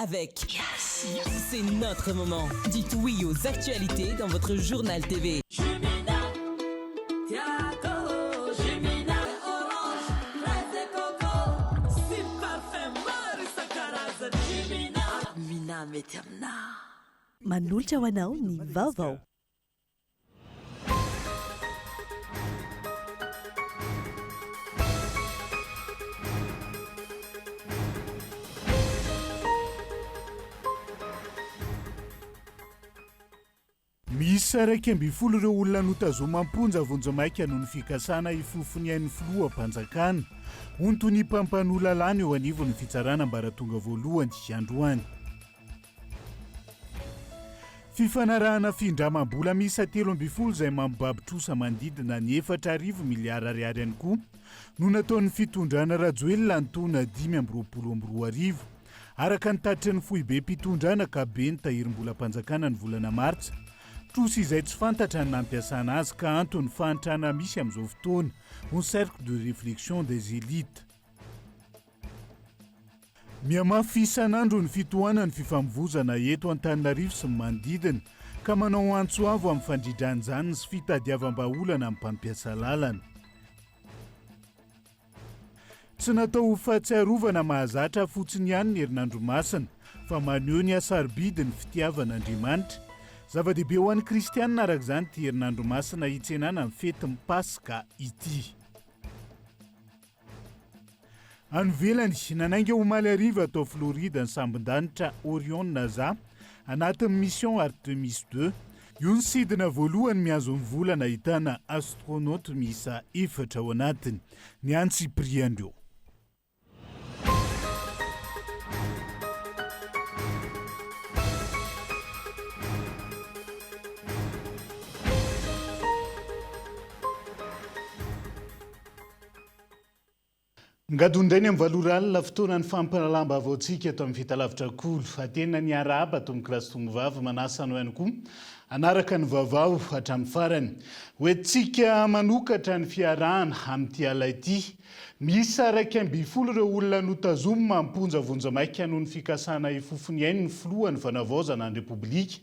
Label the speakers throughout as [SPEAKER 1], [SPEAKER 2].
[SPEAKER 1] Avec C'est notre moment. Dites oui aux actualités dans votre journal TV.
[SPEAKER 2] Manolotra ho anao ny vaovao.
[SPEAKER 3] Miisa 11 ireo olona notazomam-ponja vonjimaika noho ny fikasana hifofo ny ain'ny filoham-panjakana. Honton'ny mpampanoa lalàna eo anivon'ny fitsarana ambaratonga voalohany androany. Fifanarahana findramam-bola miisa 13 izay mampibaby trosa manodidina ny 4000 miliara ariary ihany koa no nataon'ny fitondrana Rajoelina ny taona 2025. Araka ny tatitry ny foibem-pitondrana ka be ny tahirim-bolam-panjakana ny volana martsa, trosa izay tsy fantatra ny nampiasana azy ka anton'ny fahantrana misy amin'izao fotoana, ho cercle de réflexion des élites. Mihamafy isan'andro ny fitohanan'ny fifamoivozana eto Antananarivo sy ny manodidina, ka manao antso avo amin'ny fandridran'izany sy fitadiavam-bahaolana amin'ny mpampiasa lalana. Tsy natao ho fahatsiarovana mahazatra fotsiny ihany ny herinandro masina, fa maneho ny hasarobidin'ny fitiavan'Andriamanitra. Zava-dehibe ho an'ny kristianina araka izany ity herinandro masina hitsenana ny fetin'ny Paska ity. Any ivelany, nanainga omaly hariva tao Floride ny sambon-danitra Orion NASA, anatin'ny mission Artemis ii. Io ny sidina voalohany mihazo ny volana ahitana astronautes miisa efatra ao anatiny. Ny antsipirian'ireo. Ngadona indray ny amin'ny valo ora alina, fotoanan'ny fampahalalam-baovaontsika eto amin'ny Fitalavitra Kolo. Tena niarahaba tompokolahy sy tompovavy, manasa anao ihany koa hanaraka ny vaovao hatramin'ny farany. Hoentintsika manokatra ny fiarahana amin'ity alina ity. Miisa 11 ireo olona notazomina am-ponja vonjimaika noho ny fikasana hifofo ny ain'ny filohan'ny fanavaozana ny Repoblika.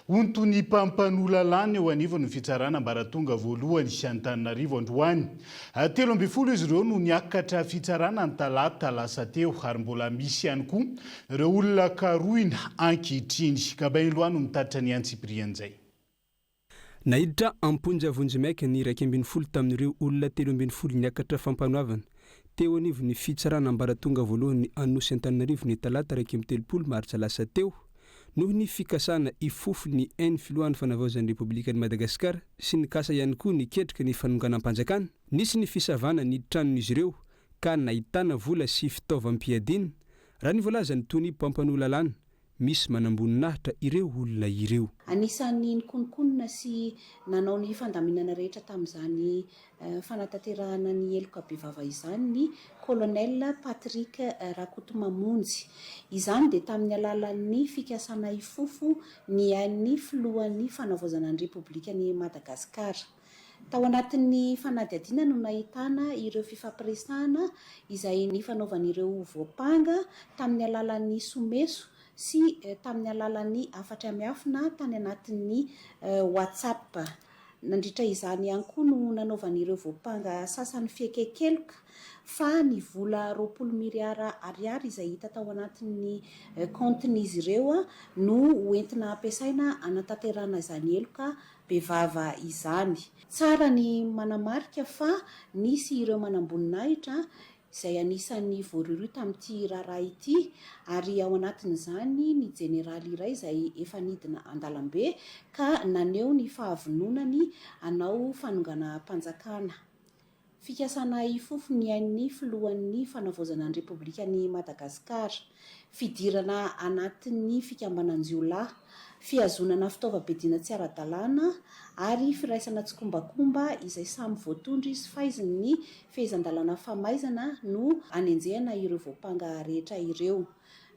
[SPEAKER 3] Honto ny mpampanoa lalàna eo anivon'ny fitsarana ambaratonga voalohany Antananarivo androany. 13 izy ireo no niakatra fitsarana ny talata lasa teo ary mbola misy ihany koa ireo olona karohina ankehitriny. Gabin Eloi no mitatitra ny antsipirian'izay.
[SPEAKER 4] Naiditra am-ponja vonjimaika ny 11 tamin'ireo olona 13 niakatra fampanoavana teo anivon'ny fitsarana ambaratonga voalohany Anosy Antananarivo ny talata 31 martsa lasa teo noho ny fikasana hifofo ny ain'ny filohan'ny Fanavaozan'ny Repoblikan'i Madagasikara sy nikasa ihany koa niketrika ny fanonganam-panjakana. Nisy ny fisavana ny tranon'izy ireo ka nahitana vola sy fitaovam-piadiana, raha ny voalazan'ny tonia mpampanoa lalàna Misy manamboninahitra ireo olona ireo.
[SPEAKER 5] Anisan'ny nikononkonona sy nanao ny fandaminana rehetra tamin'izany fanatanterahana ny heloka bevava izany ny Colonel Patrick Rakotomamonjy. Izany dia tamin'ny alalan'ny fikasana hifofo ny ain'ny filohan'ny Fanavaozana ny Repoblikan'i Madagasikara. Tao anatin'ny fanadihadiana no nahitana ireo fifampiresahana izay nifanaovan'ireo voampanga tamin'ny alalan'ny someso sy tamin'ny alalan'ny hafatra miafina tany anatin'ny WhatsApp. Nandritra izany ihany koa no nanaovan'ireo voampanga sasany fiaiken-keloka fa ny vola 20 miliara ariary izay hita tao anatin'ny kaontin'izy ireo no hoentina hampiasaina hanatanterahana izany heloka bevava izany. Tsara ny manamarika fa nisy ireo manamboninahitra izay anisan'ny voarohirohy tamin'ity raharaha ity ary ao anatin'izany ny jeneraly iray izay efa nidina an-dalambe ka naneho ny fahavononany hanao fanonganam-panjakana. Fikasana hifofo ny ain'ny filohan'ny Fanavaozana ny Repoblikan'i Madagasikara, fidirana anatin'ny fikambanan-jiolahy, fihazonana fitaovam-piadiana tsy ara-dalàna ary firaisana tsikombakomba izay samy voatondro sy faizin'ny fehezan-dalàna famaizana no anenjehana ireo voampanga rehetra ireo.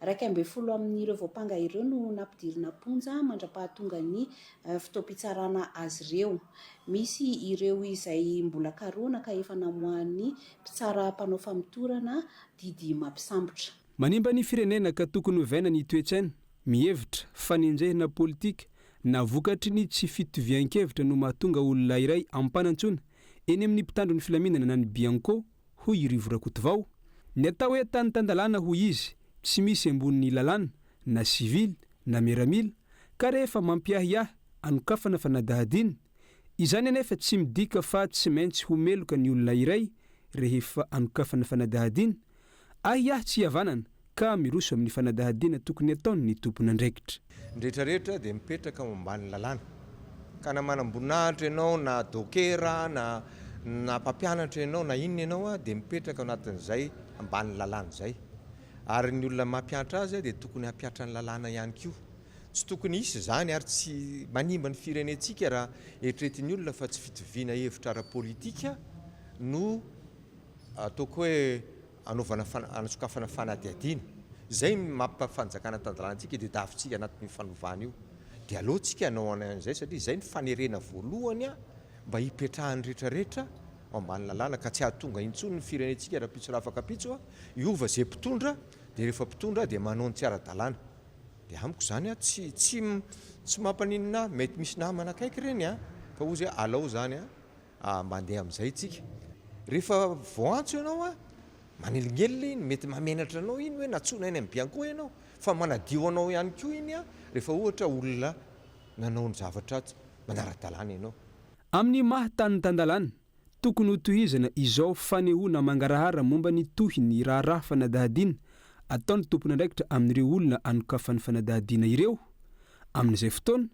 [SPEAKER 5] 11 amin'ireo voampanga ireo no nampidirina am-ponja mandra-pahatongan'ny fotoam-pitsarana azy ireo. Misy ireo izay mbola karohina ka efa namoahan'ny mpitsara mpanao famotorana didy mampisambotra.
[SPEAKER 4] Manimba ny firenena ka tokony hovaina ny toe-tsaina, mihevitra fa ny enjehina politika na vokatry ny tsy fitovian-kevitra no mahatonga olona iray ampanantsoina eny amin'ny mpitandro ny filaminana na ny Bianco, hoy i Rivo Rakotovao. Ny atao hoe tany tan-dalàna hoy izy, tsy misy ambonin'ny lalàna, na sivily na miaramila, ka rehefa mampiahiahy, anokafana fanadihadiana. Izany anefa tsy midika fa tsy maintsy ho meloka ny olona iray rehefa anokafana fanadihadiana. Ahiahy tsy ihavanana ka miroso amin'ny fanadihadiana tokony ataony ny tompon'andraikitra.
[SPEAKER 6] Ny rehetra rehetra dia mipetraka ao ambany lalàna. Ka na manamboninahitra ianao na dokera na na mpampianatra ianao na inona ianao dia mipetraka ao anatin'izay ambany lalàna izay. Ary ny olona mampiantra azy dia tokony hampiatra ny lalàna ihany koa. Tsy tokony hisy izany ary tsy manimba ny firenentsika raha eritreretin'ny olona fa tsy fitoviana hevitra ara-politika no ataoko hoe anaovana anasokafana fanadihadiana. Izay ny mampa fanjakana tan-dalàna antsika dia davintsika anatin'io fanovana io. Dia aleo tsika hanao an'izay satria izay ny fanerena voalohany mba hipetrahan'ny rehetrarehetra ao ambany lalàna ka tsy hahatonga intsony ny firenentsika rahampitso rahafakampitso hiova izay mpitondra dia rehefa mpitondra dia manao ny tsy ara-dalàna. Dia amiko izany an, tsy tsy tsy mampaninona ahy, mety misy namana akaiky ireny an, fa hozy hoe alao izany an, mandeha amin'izay tsika. Rehefa voaantso ianao an, manelingelina iny, mety mahamenatra anao iny hoe nantsoina eny amin'ny Bianco ianao, fa manadio anao ihany koa iny an, rehefa ohatra olona nanao ny zavatra tsy manara-dalàna ianao.
[SPEAKER 4] Amin'ny maha tany tan-dalàna, Tokony hotohizana izao fanehoana mangarahara momba ny tohin'ny raharaha fanadihadiana ataon'ny tompon'andraikitra amin'ireo olona anokafan'ny fanadihadiana ireo. Amin'izay fotoana,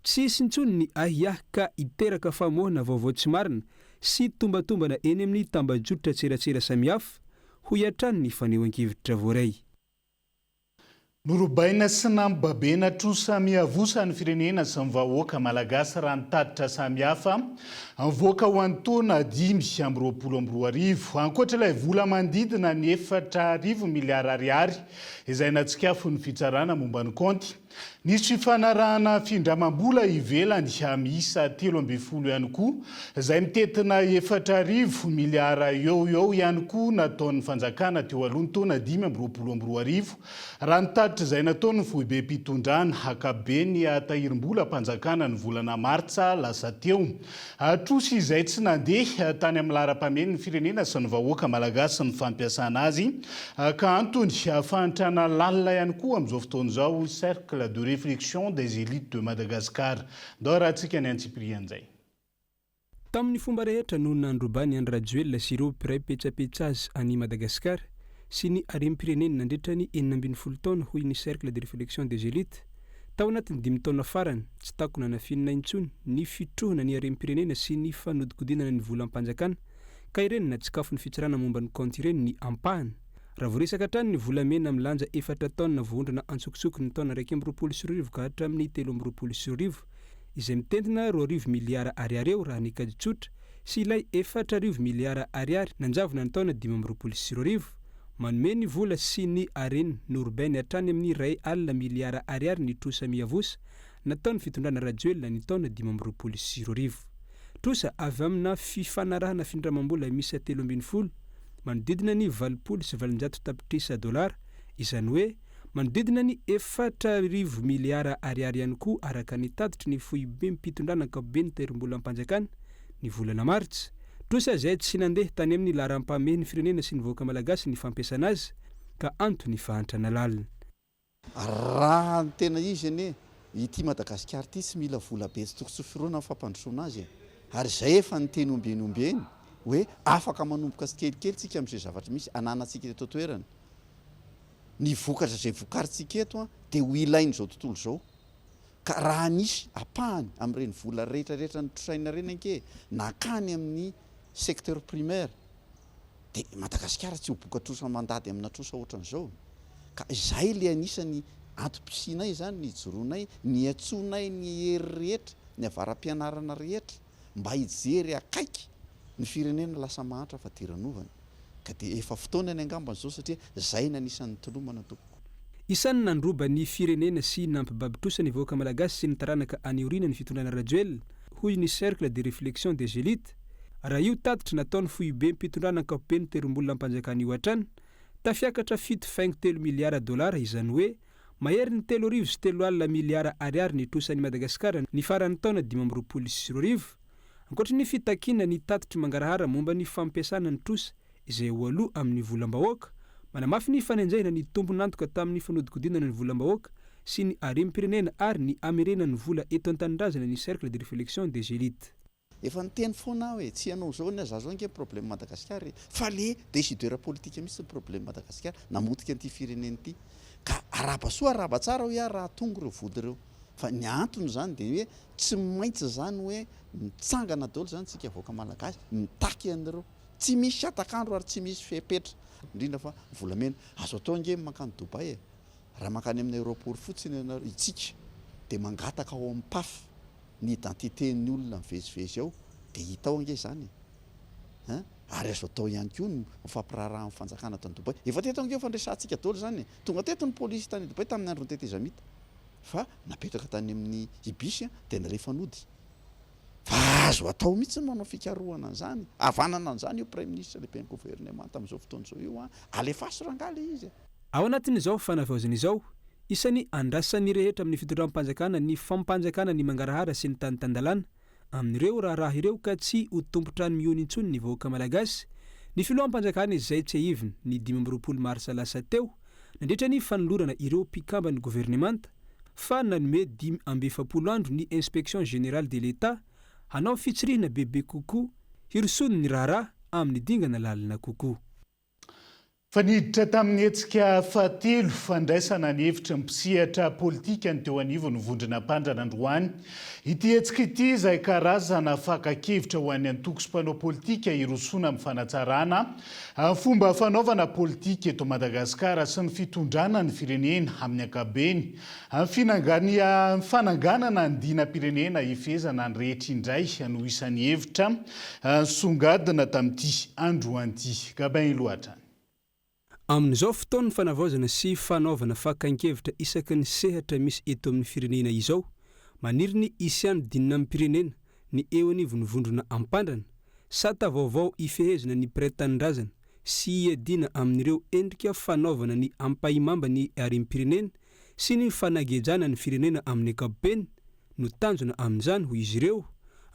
[SPEAKER 4] tsy hisy intsony ny ahiahy ka hiteraka famoahana vaovao tsy marina sy tombatombana eny amin'ny tambajotran-tserasera samihafa, hoy hatrany ny fanehoan-kevitra voaray.
[SPEAKER 3] Norobaina sy nampibabena trosa miavosa ny firenena sy ny vahoaka malagasy raha ny tatitra samihafa nivoaka ho an'ny taona 2025. Ankoatra ilay vola manodidina ny 4000 miliara ariary izay natsikafon'ny fitsarana momba ny kaonty, Nisy fifanarahana findramam-bola ivelany miisa 13 ihany koa, izay mitentina 4000 miliara eo ho eo ihany koa nataon'ny fanjakana teo aloha ny taona 2025, raha ny tatitra izay nataon'ny foibem-pitondrana ankapoben'ny tahirim-bolam-panjakana ny volana martsa lasa teo. Trosa izay tsy nandeha tany amin'ny laharam-pamen'ny firenena sy ny vahoaka malagasy ny fampiasana azy ka antony fahantrana lalina ihany koa amin'izao fotoana izao, Cercle de réflexion des élites de Madagascar. Ndao arahantsika ny antsipirian'izay.
[SPEAKER 4] Tamin'ny fomba rehetra no nandrobany an'i Rajoelina sy ireo mpiray petsapetsa azy any Madagasikara sy ny harem-pireneny nandritra ny 16 taona, hoy ny Cercle de réflexion des élites. Tao anatin'ny dimy taona farany, tsy takona nafinina intsony ny fitrohana ny harem-pirenena sy ny fanodinkodinana ny volam-panjakana, ka ireny natsikafon'ny fitsarana momba ny kaonty ireny ny ampahany. Raha voaresaka hatrany ny volamena milanja efatra taonina voaondrana antsokosoko ny taona 2021 ka hatramin'ny 2023, izay mitentina 2000 miliara ariary eo raha ny kajy tsotra, sy ilay 4000 miliara ariary nanjavona ny taona 2025. Manome ny vola sy ny harena norobainy hatrany amin'ny 120 miliara ariary ny trosa miavosa nataon'ny fitondrana Rajoelina ny taona 2025. Trosa avy amina fifanarahana findramam-bola miisa 13, manodidina ny 880 tapitrisa dolara, izany hoe manodidina ny 4000 miliara ariary ihany koa araka ny tatitry ny foibem-pitondrana ankapoben'ny Tahirimbolam-panjakana ny volana martsa. Trosa izay tsy nandeha tany amin'ny laharam-pahamehan'ny firenena sy ny vahoaka malagasy ny fampiasana azy ka antony fahantrana lalina.
[SPEAKER 7] Raha ny tena izy anie, ity Madagasikara ity tsy mila vola be tsy tokony tsofirona ny fampandrosoana azy e! Ary izay efa niteny ombieny ombieny hoe afaka manomboka tsikelikely tsika amin'izay zavatra misy ananantsika eto an-toerana. Ny vokatra izay vokarintsika eto dia ho ilain'izao tontolo izao. Ka raha nisy ampahany amin'ireny vola rehetra rehetra notrosaina ireny ange nankany amin'ny secteur primaire dia Madagasikara tsy ho boka trosa mandady amina trosa ohatran'izao. Ka izay ilay anisan'ny antom-pisianay izany, ny hijoroanay, niantsoanay ny hery rehetra, ny avara-pianarana rehetra mba hijery akaiky ny firenena lasa mahantra fadiranovana. Ka dia efa fotoanany angambany izao satria izay no anisan'ny nitolomana tompoko.
[SPEAKER 4] Isan'ny nandroba ny firenena sy nampibaby trosa ny vahoaka malagasy sy ny taranaka any aoriana ny fitondrana Rajoelina, hoy ny Cercle de réflexion des élites, raha io tatitra nataon'ny foibem-pitondrana ankapoben'ny terimbolam-panjakana io hatrany. Tafiakatra 7,3 miliara dolara, izany hoe maherin'ny 330 miliara ariary ny trosan'i Madagasikara ny faran'ny taona 2025. Ankoatry ny fitakiana ny tatitry mangarahara momba ny fampiasana ny trosa izay ho aloa amin'ny volam-bahoaka, manamafy ny fanenjehina ny tompon'antoka tamin'ny fanodikodinana ny volam-bahoaka sy ny harem-pirenena ary ny hamerenana ny vola eto an-tanindrazana ny Cercle de réflexion des élites.
[SPEAKER 7] Efa niteny foana aho e, tsy ianao zao anie, za zao ange problème Madagascar e, fa le decideur politique mihitsy ny problème Madagascar, namotika an'ity firenena ity, ka arahaba soa arahaba tsara hoy aho raha tonga ireo vola ireo, fa ny antony zany de hoe tsy maintsy zany hoe mitsangana daholo zany tsika vahoaka malagasy mitaky an'ireo, tsy misy hatak'andro ary tsy misy fepetra, indrindra fa ny volamena, azo atao ange ny mankany Dubaï e, raha mankany amin'ny aéroport fotsiny ianareo, itsika de mangataka ao amin'ny PAF, ny identité ny olona mivezivezy ao dia hita ao ange izany e! Hein? Ary azo atao ihany koa ny mifampiraharaha amin'ny fanjakana tany Dubaï. Efa teto ange efa niresahantsika daholo izany e! Tonga teto ny polisy tany Dubaï tamin'ny andron'ny tetezamita fa napetraka tany amin'ny Ibis dia nalefa nody. Fa azo atao mihitsy ny manao fikarohana an'izany, havanana an'izany io Praiminisitra lehiben'ny governemanta amin'izao fotoana izao io an! Alefaso rangahy ilay izy e!
[SPEAKER 4] Ao anatin'izao fanavaozana izao, isan'ny andrasan'ny rehetra amin'ny fitondram-panjakana ny fampanjakana ny mangarahara sy ny tany tan-dalàna amin'ireo raharaha ireo ka tsy ho tompon-trano mihono intsony ny vahoaka malagasy. Ny filoham-panjakana izay tsiahivina ny 25 marsa lasa teo nandritra ny fanolorana ireo mpikamban'ny governemanta fa nanome 45 andro ny Inspection Générale de l'Etat hanao fitsirihina bebe kokoa hirosoany ny raharaha amin'ny dingana lalina kokoa.
[SPEAKER 3] Fa niditra tamin'ny hetsika fahatelo fandraisana ny hevitry ny mpisehatra politika ny teo anivon'ny vondrona Ampandrana androany. Ity hetsika ity izay karazana fakan-kevitra ho an'ny antoko sy mpanao politika hirosoana amin'ny fanatsarana ny fomba fanaovana politika eto Madagasikara sy ny fitondrana ny firenena amin'ny ankapobeny. Ny fananganana ny dinam-pirenena hifehezana ny rehetra indray no isan'ny hevitra nisongadina tamin'ity androany ity. Gabin Ilo hatrany.
[SPEAKER 4] Amin'izao fotoan'ny fanavaozana sy fanaovana fakan-kevitra isaky ny sehatra misy eto amin'ny firenena izao, maniry ny hisian'ny dinam-pirenena ny eo anivon'ny vondrona Ampandrana, sata vaovao hifehezana ny mpiray tanindrazana sy hiadiana amin'ireo endrika fanaovana ny ampahimamba ny harem-pirenena sy ny fanagejana ny firenena amin'ny ankapobeny no tanjona amin'izany, hoy izy ireo.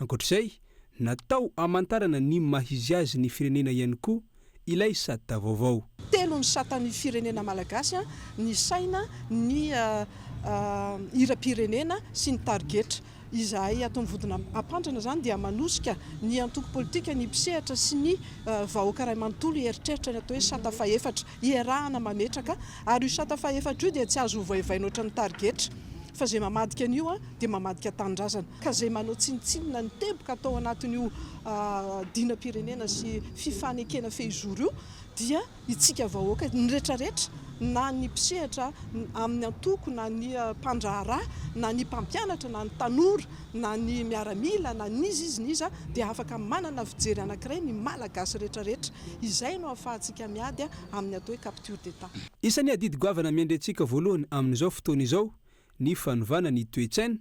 [SPEAKER 4] Ankoatra izay, natao hamantarana ny maha izy azy ny firenena ihany koa ilay sata vaovao.
[SPEAKER 8] Telo ny satan'ny firenena malagasy, ny saina, ny hiram-pirenena sy ny tarigetra. Izahay ato amin'ny Vodina Ampandrana izany dia manosika ny antoko politika, ny mpisehatra sy ny vahoaka iray manontolo hieritreritra ny atao hoe sata fahefatra iarahana mametraka ary io sata fahefatra io dia tsy azo ovaivaina ohatran'ny tarigetra fa izay mamadika an'io dia mamadika tanindrazana ka izay manao tsinontsinona ny teboka atao anatin'io dinam-pirenena sy fifanekena fehizoro io dia itsika vahoaka, ny retraretra, na ny mpisehatra amin'ny antoko, na ny mpandraharaha, na ny mpampianatra, na ny tanora, na ny miaramila, na n'iza izy n'iza dia afaka manana fijery anankiray ny Malagasy retraretra. Izay no ahafahantsika miady amin'ny atao hoe capture d'Etat.
[SPEAKER 4] Isan'ny adidy goavana miandry antsika voalohany amin'izao fotoana izao ny fanovana ny toe-tsaina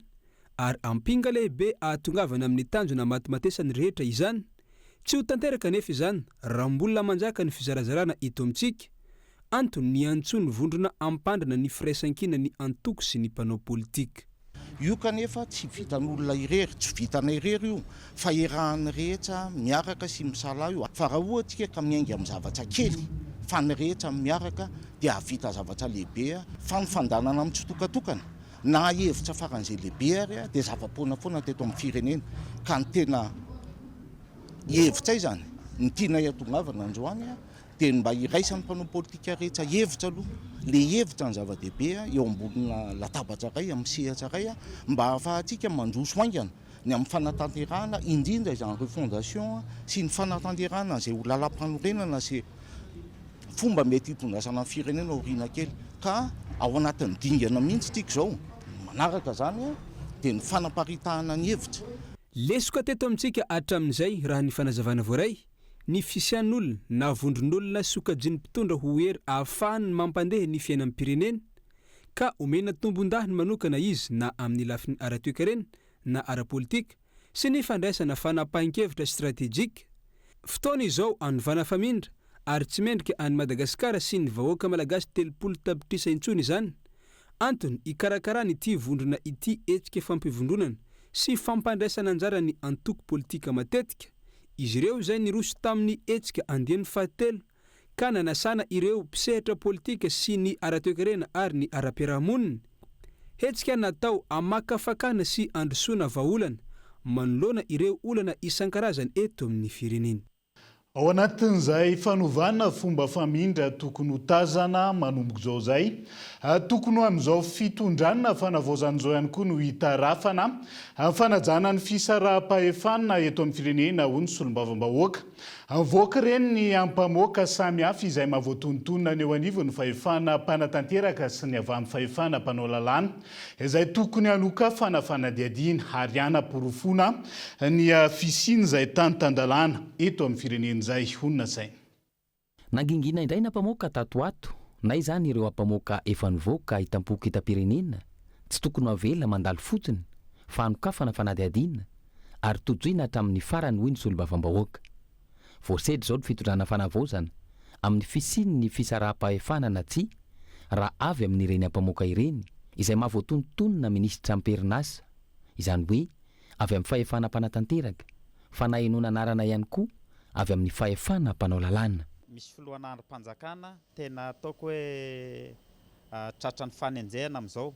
[SPEAKER 4] ary ampinga lehibe ahatongavana amin'ny tanjona matimatesan'ny rehetra izany. Tsy ho tanteraka anefa izany raha mbola manjaka ny fizarazarana eto amintsika. Antony niantsoan'ny vondrona Ampandrana ny firaisankina ny antoko sy ny mpanao politika.
[SPEAKER 9] Io kanefa tsy vitan'olona irery, tsy vitanay irery io fa iarahan'ny rehetra miaraka sy misalahy io. Fa raha ohatra isika ka miainga amin'ny zavatra kely fa ny rehetra miaraka dia hahavita zavatra lehibe fa ny fandanana mitsitokatokana na hevitra faran'izay lehibe ary dia zava-poana foana teto amin'ny firenena ka ny tena hevitray izany, ny tianay hatongavana androany dia ny mba hiraisan'ny mpanao politika rehetra hevitra aloha, ilay hevitra no zava-dehibe eo ambonina latabatra iray, amin'ny sehatra iray mba hahafahantsika mandroso haingana ny amin'ny fanatanterahana indrindra izany refondation sy ny fanatanterahana izay ho lalampanorenana sy fomba mety hitondrasana ny firenena aoriana kely ka ao anatin'ny dingana mihitsy tsika izao. Ny manaraka izany dia ny fanaparitahana ny hevitra.
[SPEAKER 4] Lesoka teto amintsika hatramin'izay raha ny fanazavana voaray, ny fisian'olona na vondron'olona sokajian'ny mpitondra ho hery ahafahany mampandeha ny fiainam-pirenena ka omena tombondahiny manokana izy na amin'ny lafiny ara-toekarena na ara-politika sy ny fandraisana fanapahan-kevitra stratejika. Fotoana izao hanovana famindra ary tsy mendrika an'i Madagasikara sy ny vahoaka Malagasy 30 tapitrisa intsony izany. Antony ikarakarana ity vondrona ity hetsika fampivondronana sy fampandraisana anjara ny antoko politika matetika izy ireo izay niroso tamin'ny hetsika andiany fahatelo ka nanasana ireo mpisehatra politika sy ny ara-toekarena ary ny ara-piarahamonina. Hetsika natao hamakafakana sy handrosoana vahaolana manoloana ireo olana isan-karazany eto amin'ny firenena.
[SPEAKER 3] Ao anatin'izay fanovana fomba famindra tokony ho tazana manomboka izao izay, tokony ho amin'izao fitondrana fanavaozana izao ihany koa no hitarafana fanajana ny fisaraham-pahefana eto amin'ny firenena, hoy ny solombavambahoaka. Mivoaka ireny ny ampamoaka samihafa izay mahavoatonontonona ny eo anivon'ny fahefana mpanatanteraka sy ny avy amin'ny fahefana mpanao lalàna izay tokony hanokafana fanadihadiana ary hanaporofoana ny fisian'izay tany tan-dalàna eto amin'ny firenena izay, hoy ny nasainy.
[SPEAKER 10] Nangingina indray ny ampamoaka tato ho ato, na izany ireo ampamoaka efa nivoaka hitam-poko hitam-pirenena, tsy tokony ho avela mandalo fotsiny fa hanokafana fanadihadiana ary tojoina hatramin'ny farany hoy ny solombavambahoaka. Voasedra izao ny fitondrana fanavaozana amin'ny fisian'ny fisaraham-pahefana na tsia raha avy amin'ireny ampamoaka ireny izay mahavoatonontonona minisitra am-perinasa, izany hoe avy amin'ny fahefana mpanatanteraka, fa nahenoana anarana ihany koa avy amin'ny fahefana mpanao lalàna.
[SPEAKER 11] Misy filohana andrim-panjakana tena ataoko hoe tratran'ny fanenjehana amin'izao.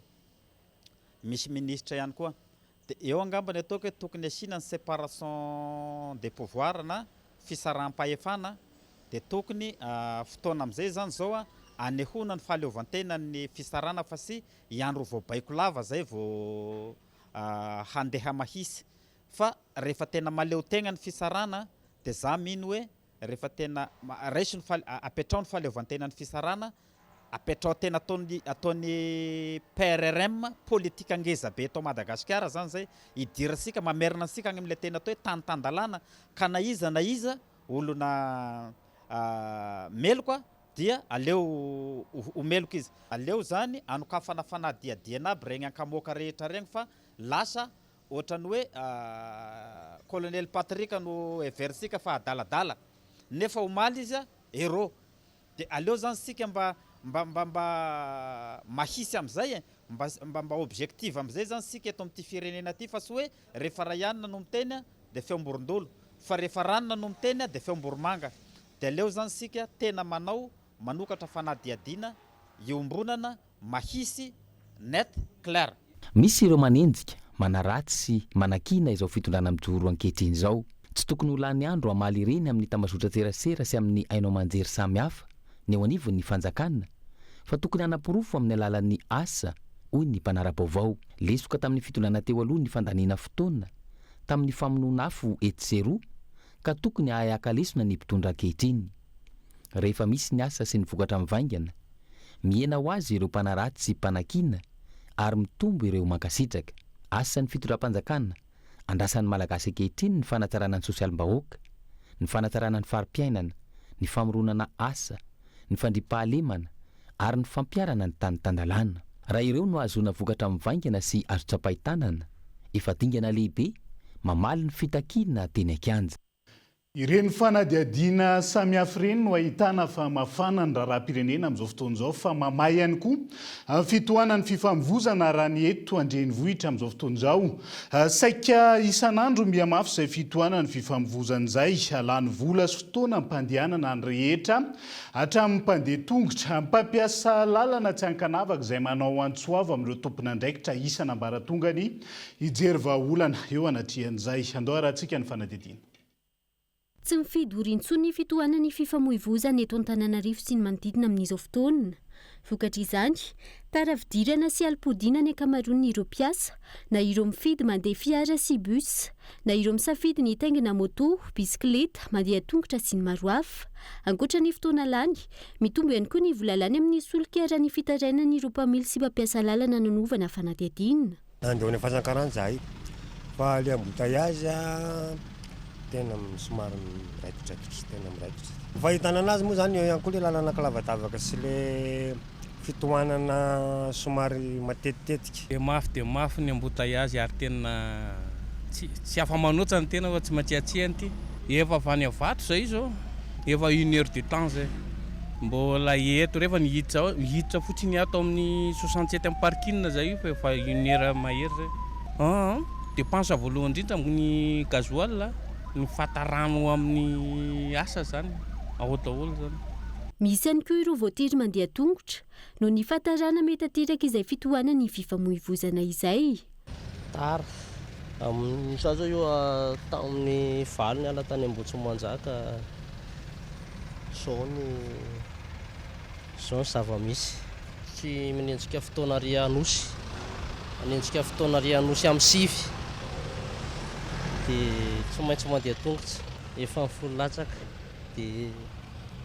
[SPEAKER 11] Misy minisitra ihany koa. Dia eo angamba ny ataoko hoe tokony asiana ny séparation des pouvoirs na fisaraham-pahefana dia tokony fotoana amin'izay izany izao anehoana ny fahaleovantenan'ny fisarahana fa tsy hiandry ho voabaiko lava izay vao handeha mahisy fa rehefa tena mahaleo tegna ny fisarahana dia za mino hoe rehefa tena raiso ny faha apetraho ny fahaleovantenan'ny fisarahana apetraho tena ataon'ny ataon'ny PRRM politika ngeza be eto Madagasikara zany zay idirantsika mamerina antsika any amin'ilay tena atao hoe tany tan-dalàna ka na iza na iza olona meloka dia aleo ho meloka izy. Aleo zany anokafana fanadihadiana aby regny ankamoaka rehetra regny fa lasa ohatrany hoe colonel Patrick no heverintsika fa adaladala nefa omaly izy héros de aleo zany sika mba mba mba mba mahisy amizay e, mba mba mba objective amizay zany sika eto amin'ity firenena ty fa tsy hoe rehefa Raianina no miteny de feom-borondolo fa rehefa ranona no miteny de feom-boromanga de aleo zany sika tena manao manokatra fanadihadiana iombonana mahisy, net, clair.
[SPEAKER 10] Misy ireo manenjika, manaratsy sy manakiana izao fitondrana mijoro ankehitriny izao. Tsy tokony ho lany andro hamaly ireny amin'ny tambazotran-tserasera sy amin'ny haino aman-jery samihafa ny eo anivon'ny fanjakana fa tokony hanaporofo amin'ny alalan'ny asa, hoy ny mpanara-baovao. Lesoka tamin'ny fitondrana teo aloha ny fandaniana fotoana tamin'ny famonoana afo etsy sy eroa ka tokony hahay haka lesona ny mpitondra ankehitriny. Rehefa misy ny asa sy ny vokatra mivaingana, mihena ho azy ireo mpanaratsy sy mpanakiana ary mitombo ireo mankasitraka. Asan'ny fitondram-panjakana, andrasan'ny Malagasy ankehitriny ny fanatsarana ny sosialim-bahoaka, ny fanatsarana ny fari-piainana, ny famoronana asa, ny fandriampahalemana ary ny fampiharana ny tany tan-dalàna. Raha ireo no ahazoana vokatra mivaingana sy azo tsapain-tanana, efa dingana lehibe mamaly ny fitakiana teny an-kianja.
[SPEAKER 3] Ireny fanadihadiana samihafa ireny no ahitana fa mafana ny raharaham-pirenena amin'izao fotoana izao fa mamay ihany koa ny fitohanan'ny fifamoivozana raha ny eto an-drenivohitra amin'izao fotoana izao. Saika isan'andro mihamafy izay fitohanan'ny fifamoivozana izay. Lany vola sy fotoana am-pandehanana ny rehetra hatramin'ny mpandeha tongotra. Mpampiasa lalana tsy ankanavaka izay manao antso avo amin'ireo tompon'andraikitra isan'ambaratongany Hijery vahaolana eo anatrehan'izay. Andao harahantsika ny fanadihadiana.
[SPEAKER 12] Tsy mifidy ory intsony ny fitohanan'ny fifamoivoizana eto Antananarivo sy ny manodidina amin'izao fotoana. Vokatr'izany, tara fidirana sy alim-podiana ny ankamaroan'ireo mpiasa, na ireo mifidy mandeha fiara sy bus, na ireo misafidy ny hitaingina moto, bisikileta, mandeha tongotra sy ny maro hafa. Ankoatra ny fotoana lany, mitombo ihany koa ny vola lany amin'ny solika raha ny fitarainan'ireo mpamily sy mpampiasa lalana nanovana fanadihadiana.
[SPEAKER 13] Nandeha any Fasankarana izahay fa le embouteillage tena somary miraikidraikitra, tena miraikitra. Fahitana anazy moa zany eo ihany koa le lalana kilavadavaka sy le fitohanana somary matetitetika.
[SPEAKER 14] Dia mafy dia mafy ny embouteillage ary tena tsy tsy afa-manoatra ny tena fa tsy maintsy hatsehana ity. Efa avy any Ivato izay izao. Efa une heure de temps zay mbola eto rehefa nihiditra ao, nihiditra fotsiny ato amin'ny 67 amin'ny parking zay io fa efa une heure mahery zay. Aa dépense voalohany indrindra amin'ny gasoil, ny fatarano amin'ny asa zany, ao daholo zany.
[SPEAKER 12] Misy ihany koa ireo voatery mandeha tongotra noho ny fahatarana mety hateraka izay fitohanan'ny fifamoivoizana izay.
[SPEAKER 15] Tara. Amin'ny za zao io tamin'ny valo niala tany Ambohitrimanjaka zao ny zao ny zava-misy. Tsy manenjika fotoana ary Anosy. Manenjika fotoana ary Anosy amin'ny sivy dia tsy maintsy mandeha tongotra. Efa ny folo latsaka dia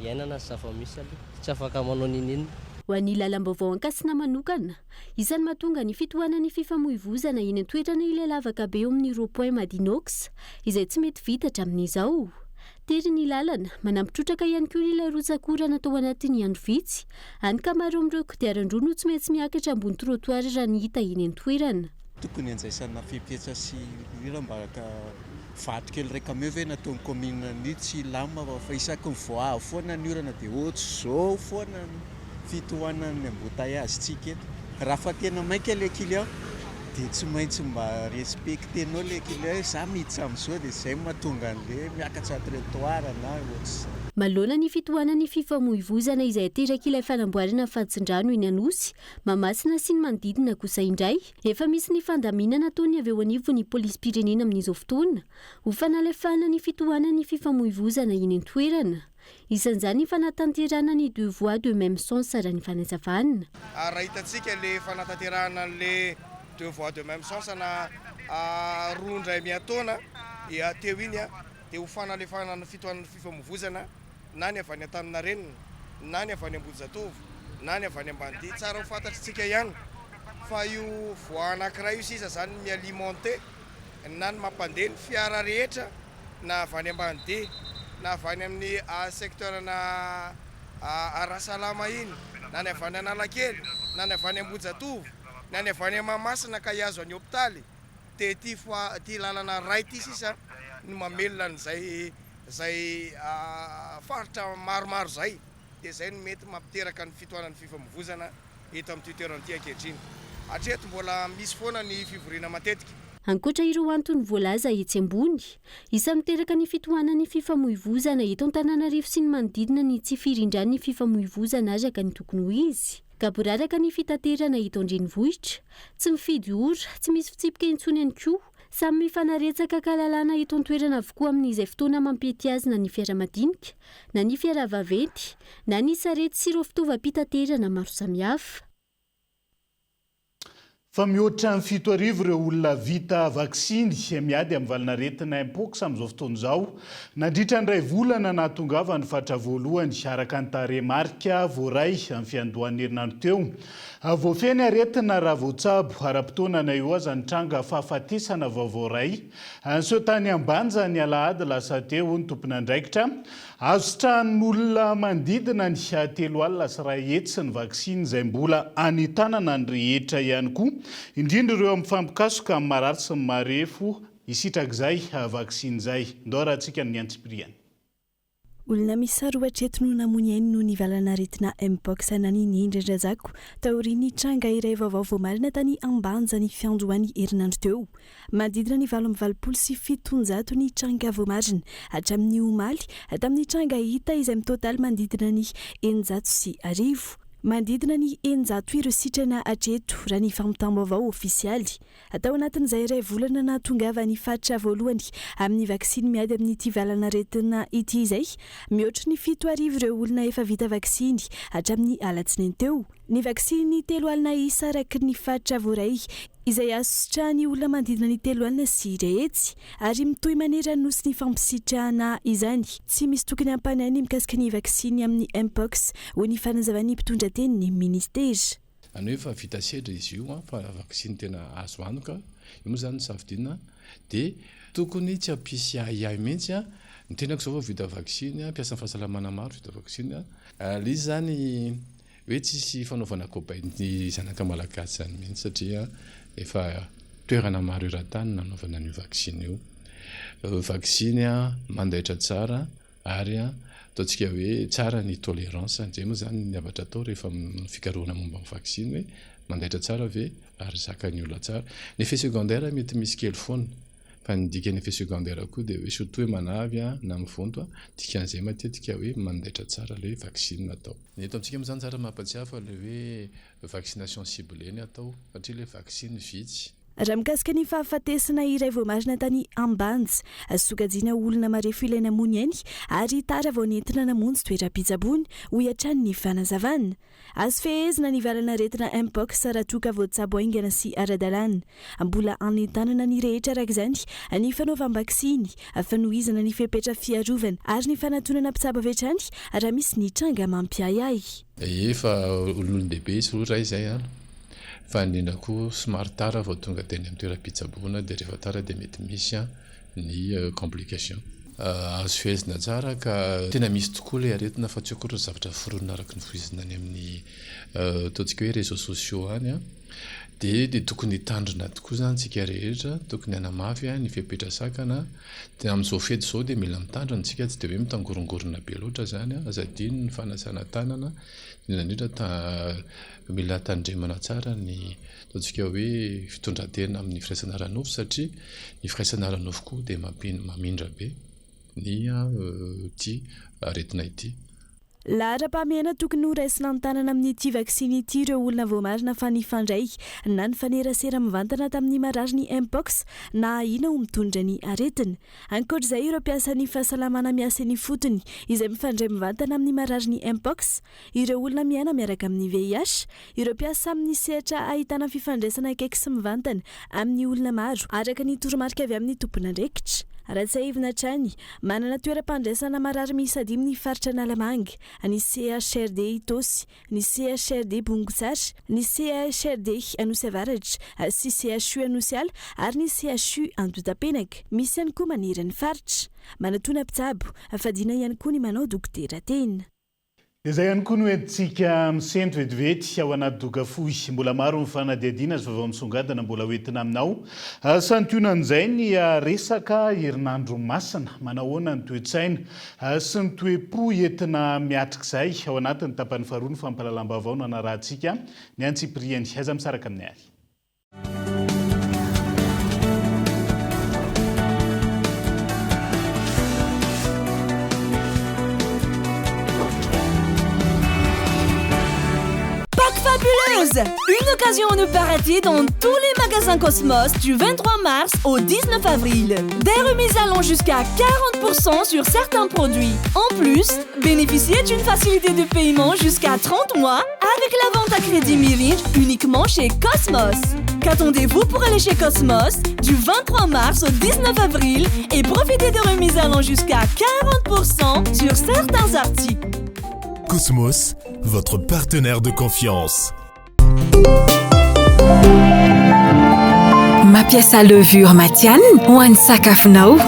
[SPEAKER 15] iainana ny zava-misy aloha. Tsy afaka manao n'inon'inona.
[SPEAKER 12] Ho an'ny lalam-baovao Ankasina manokana, isan'ny mahatonga ny fitohanan'ny fifamoivoizana eny an-toerana ilay lavaka be eo amin'ny rond point Madinox, izay tsy mety vita hatramin'izao. Tery ny lalana, manampy trotraka ihany koa ilay rotsak'orana tao anatin'ny andro vitsy, hany ka maro amin'ireo kodiaran-droa no tsy maintsy miakatra ambony trottoir raha ny hita eny an-toerana.
[SPEAKER 16] Tokony handraisana fepetra sy mila mba vato kely iray camion ve nataon'ny commune an'io tsy hilamina fa isaky ny vao avy foana ny orana dia ohatr'izao foana ny fitohanan'ny embouteillage tsika eto. Raha fa tena maika ilay client dia tsy maintsy mba respecter-nao ilay client hoe za miditra amin'izao dia izay no mahatonga an'ilay miakatra trottoir na ohatr'izay.
[SPEAKER 12] Manoloana ny fitohanan'ny fifamoivoizana izay aterak'ilay fanamboarana fantsin-drano eny Anosy, Mahamasina sy ny manodidina kosa indray, efa misy ny fandaminana ataon'ny avy eo anivon'ny polisim-pirenena amin'izao fotoana ho fanalefahana ny fitohanan'ny fifamoivoizana eny an-toerana. Isan'izany ny fanatanterahana ny deux voies de même sens raha ny fanazavana.
[SPEAKER 17] Ary raha hitantsika le fanatanterahana an'le deux voies de même sens na roa indray miataona dia teo iny dia ho fanalefahana ny fitohanan'ny fifamoivozana na ny avy any Antaninarenina na ny avy any Ambohijatovo na ny avy any Ambanidia. Tsara ho fantatr'tsika ihany fa io voie anankiray io sisa zany mi-alimenter na ny mampandeha ny fiara rehetra na avy any Ambanidia na avy any amin'ny secteur na Arasalama iny na ny avy any Analakely na ny avy any Ambohijatovo na ny avy any Mahamasina ka hihazo an'i hopitaly dia ity fois ity lalana iray ity sisa no mamelona an'izay izay faritra maromaro izay dia izay no mety mampiteraka ny fitohanan'ny fifamoivozana eto amin'ity toerana ity ankehitriny. Hatreto mbola misy foana ny fivoriana matetika.
[SPEAKER 12] Ankoatra ireo antony voalaza etsy ambony, isan'ny miteraka ny fitohanan'ny fifamoivozana eto Antananarivo sy ny manodidina ny tsy firindran'ny fifamoivozana araka ny tokony ho izy. Gaboraraka ny fitaterana eto an-drenivohitra, tsy mifidy ora, tsy misy fitsipika intsony ihany koa. Samy mifanaretsaka an-kalalana eto an-toerana avokoa amin'izay fotoana mampety azy na ny fiara madinika, na ny fiara vaventy, na ny sarety sy ireo fitaovam-pitaterana maro samihafa.
[SPEAKER 3] Fa mihoatra ny 7000 ireo olona vita vaksiny miady amin'ny valanaretina Mpox amin'izao fotoana izao, nandritra ny iray volana nahatongavan'ny fatra voalohany, araka ny tarehimarika voaray amin'ny fiandohan'ny herinandro teo. Voafehy ny aretina raha voatsabo ara-potoana na eo aza ny tranga fahafatesana vaovao iray niseho tany Ambanja ny alahady lasa teo, hoy ny tompon'andraikitra. Azo sitrahan'olona manodidina ny 130 ny vaksiny izay mbola anentanana ny rehetra ihany koa, indrindra ireo mifampikasoka amin'ny marary sy ny marefo hisitraka izay vaksiny izay. Ndao arahantsika ny antsipiriany.
[SPEAKER 2] Olona miisa roa hatreto no namoy ny ainy noho ny valanaretina Mpox na ny nindrin-dRajako taorian'ny tranga iray vaovao voamarina tany Ambanja ny fiandohan'ny herinandro teo. Manodidina ny 788 ny tranga voamarina hatramin'ny omaly tamin'ny tranga hita izay mitotaly manodidina ny 1600. Manodidina ny 600 ireo sitrana hatreto raha ny fampitam-baovao ofisialy. Tao anatin'izay iray volana nahatongavan'ny fatra voalohany amin'ny vaksiny miady amin'ity valanaretina ity izay, mihoatry ny 7000 ireo olona efa vita vaksiny hatramin'ny alatsinainy teo. Ny vaksiny 30 isa araka ny fatra voaray izay azo sitrahan'ny olona manodidina ny 130 ary mitohy maneran'ny nosy ny fampisitrahana izany. Tsy misy tokony hampanahy ny mikasika ny vaksiny amin'ny Mpox, hoy ny fanazavan'ny mpitondra tenin'ny minisitera.
[SPEAKER 18] Izany hoe efa vita sedra izy io fa vaksiny tena azo antoka, io moa izany no safidiana dia tokony tsy hampisy ahiahy mihitsy an, ny tenako izao vao vita vaksiny, mpiasan'ny fahasalamana maro vita vaksiny an, ilay izy izany hoe tsisy fanaovana cobaye ny zanaka malagasy izany mihitsy satria efa toerana maro eran-tany nanaovana an'io vaksiny io, vaksiny mandaitra tsara. Ary Ataontsika hoe tsara ny tolérance, izay moa izany ny zavatra atao rehefa manao fikarohana momba ny vaksiny hoe mandaitra tsara ve ary zakan'ny olona tsara. Ny effet secondaire mety misy kely foana fa ny dikan'ny effet secondaire koa dia hoe surtout hoe manavy na mivonto, dikan'izay matetika hoe mandaitra tsara ilay vaksiny natao. Ny eto amintsika moa izany tsara mampatsiahy fa ilay hoe vaccination ciblée ny atao satria ilay vaksiny vitsy.
[SPEAKER 2] Raha mikasika ny fahafatesana iray voamarina tany Ambanja, sokajiana ho olona marefo ilay namoy ny ainy ary tara vao nentina namonjy toeram-pitsaboana, hoy hatrany ny fanazavana. Azo fehezina ny valan'aretina Mpox raha toa ka voatsabo haingana sy ara-dalàna. Mbola anentanana ny rehetra araka izany ny fanaovam-baksiny, fanohizana ny fepetra fiarovana ary ny fanatonana mpitsabo avy hatrany raha misy ny tranga mampiahiahy.
[SPEAKER 18] Efa olon-dehibe izy roa ray izay an! Fa indrindra koa somary tara vao tonga teny amin'ny toeram-pitsaboana dia rehefa tara dia mety misy ny complication. Azo fehezina tsara ka tena misy tokoa ilay aretina fa tsy akory ny zavatra foronina araka ny voizina any amin'ny ataontsika hoe réseaux sociaux any an. Dia dia tokony hitandrina tokoa izany isika rehetra, tokony hanamafy ny fepetra sakana. Dia amin'izao fety izao dia mila mitandrina isika, tsy dia hoe mitangorongorona be loatra izany an. Aza adino ny fanasana tanana, indrindra indrindra Mila tandremana tsara ny ataontsika hoe fitondran-tena amin'ny firaisana ara-nofo satria ny firaisana ara-nofo koa dia mamindra be ny ity aretina ity.
[SPEAKER 2] Laharam-pahamehana tokony ho raisina an-tanana amin'ity vaksiny ity ireo olona voamarina fa nifandray na nifanerasera mivantana tamin'ny marary ny Mpox na ahiana ho mitondra ny aretina. Ankoatra izay ireo mpiasan'ny fahasalamana miasa eny ifotony izay mifandray mivantana amin'ny marary ny Mpox Ireo olona miaina miaraka amin'ny VIH, ireo mpiasa amin'ny sehatra ahitana fifandraisana akaiky sy mivantana amin'ny olona maro, araka ny toromarika avy amin'ny tompon'andraikitra. Raha tsiahivina hatrany, manana toeram-pandraisana marary miisa dimy ny faritra Analamanga, ny CHRD Itaosy, ny CHRD Bongotsara, ny CHRD Anosy Avaratra sy CHU Anosiala ary ny CHU Andotapenaka. Misy ihany koa maneran'ny faritra. Manatona mpitsabo, fadiana ihany koa ny manao dokotera tena.
[SPEAKER 3] Dia izay ihany koa no entintsika misento vetivety ao anaty doka fohy. Mbola maro ny fanadihadiana sy vaovao misongadina mbola ho entina aminao. Santionan'izay ny resaka herinandro masina. Manahoana ny toe-tsaina sy ny toe-po entina miatrika izay? Ao anatin'ny tapany faharoa ny fampahalalam-baovao no hanarahantsika ny antsipiriany. Aiza misaraka amin'ny ary.
[SPEAKER 19] Pack Fabuleuse Une occasion à ne pas rater dans tous les magasins Cosmos du 23 mars au 19 avril. Des remises allant jusqu'à 40% sur certains produits. En plus, bénéficiez d'une facilité de paiement jusqu'à 30 mois avec la vente à crédit Miringe uniquement chez Cosmos. Qu'attendez-vous pour aller chez Cosmos du 23 mars au 19 avril et profiter de remises allant jusqu'à 40% sur certains articles.
[SPEAKER 20] Cosmos, votre partenaire de confiance.
[SPEAKER 21] Mampiasa levure matihanina ho an'ny sakafonao.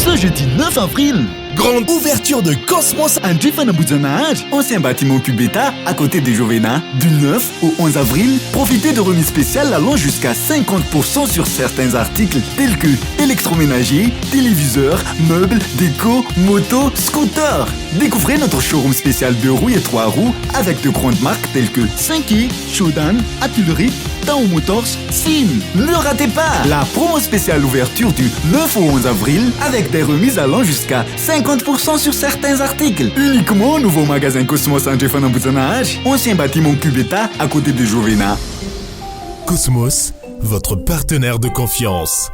[SPEAKER 22] Ce jeudi 9 avril, grande ouverture de Cosmos Andrefan'Ambohijanahary, ancien bâtiment Cubeta, à côté des Jovena. Du 9 au 11 avril, profitez de remises spéciales allant jusqu'à 50% sur certains articles tels que électroménager, téléviseurs, meubles, déco, moto, scooter. Découvrez notre showroom spécial 2 roues et 3 roues avec de grandes marques telles que 5 Shodan, Atulri, Tao Motors, Sim. Ne ratez pas la promo spéciale ouverture du 9 au 11 avril avec des remises allant jusqu'à 50% sur certains articles. Uniquement au nouveau magasin Cosmos Andrefan'Ambohijanahary, ancien bâtiment Cubeta à côté de Jovena.
[SPEAKER 20] Cosmos, votre partenaire de confiance.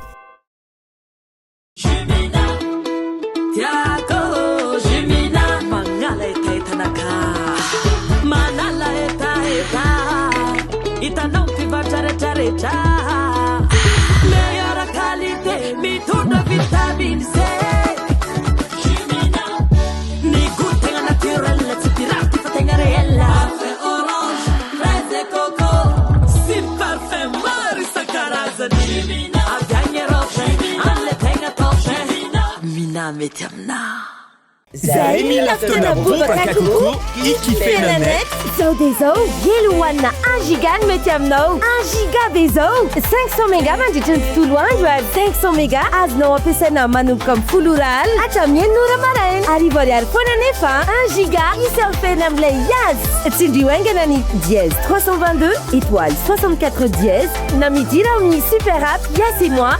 [SPEAKER 19] Zahay mila fotoana bobaka kokoa hikifena net. Zao dia zao, gel hohanina un giga no mety aminao. Un giga be zao! 500 méga mandritra ny tontolo andro ary 500 méga azonao ampiasaina manomboka amin'ny folo ora alina hatramin'ny enina ora maraina. Arivo ariary foana anefa un giga hi-surfer-na amin'ilay Yas. Tsindrio haingana ny dièse 322 étoile 64 dièse na midira ao amin'ny super app Yas et moi.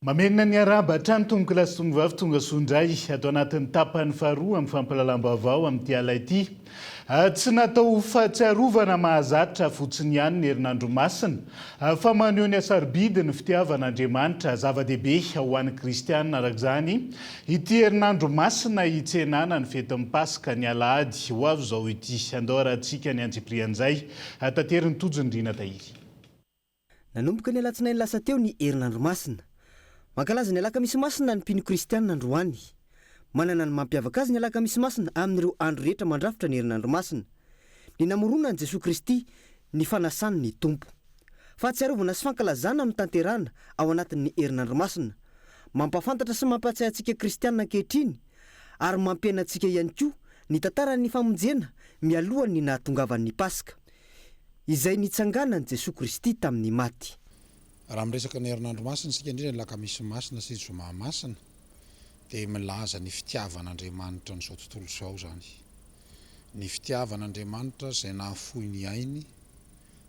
[SPEAKER 3] Mamerina ny arahaba hatrany tompokolahy sy tompovavy tonga soa indray ato anatin'ny tapany faharoa amin'ny fampahalalam-baovao amin'ity alina ity. Tsy natao ho fahatsiarovana mahazatra fotsiny ihany ny herinandro masina, fa maneho ny hasarobidin'ny fitiavan'Andriamanitra. Zava-dehibe ho an'ny kristiana, araka izany, ity herinandro masina hitsenana ny fetin'ny Paska, ny alahady ho avy izao ity. Andao arahantsika ny antsipirian'izay taterin'i Tojo Ndriana Tahiry.
[SPEAKER 1] Nanomboka ny alatsinainy lasa teo ny herinandro masina. Mankalaza ny alakamisy masina ny mpino kristianina androany. Manana ny mampiavaka azy ny alakamisy masina amin'ireo andro rehetra mandrafitra ny herinandro masina. Ny namoronan'i Jesoa Kristy ny fanasan' ny Tompo. Fahatsiarovana sy fankalazana no tanterahana ao anatin'ny herinandro masina. Mampahafantatra sy mampahatsiahy antsika kristianina ankehitriny ary mampiaina antsika ihany koa ny tantaran'ny famonjena mialohan'ny nahatongavan'ny Paska. Izay nitsanganan'i Jesoa Kristy tamin'ny maty.
[SPEAKER 5] Raha miresaka ny herinandro masina isika, indrindra ny Alakamisy Masina sy Zoma Masina, dia milaza ny fitiavan'Andriamanitra an'izao tontolo izao izany. Ny fitiavan'Andriamanitra izay nahafoy ny ainy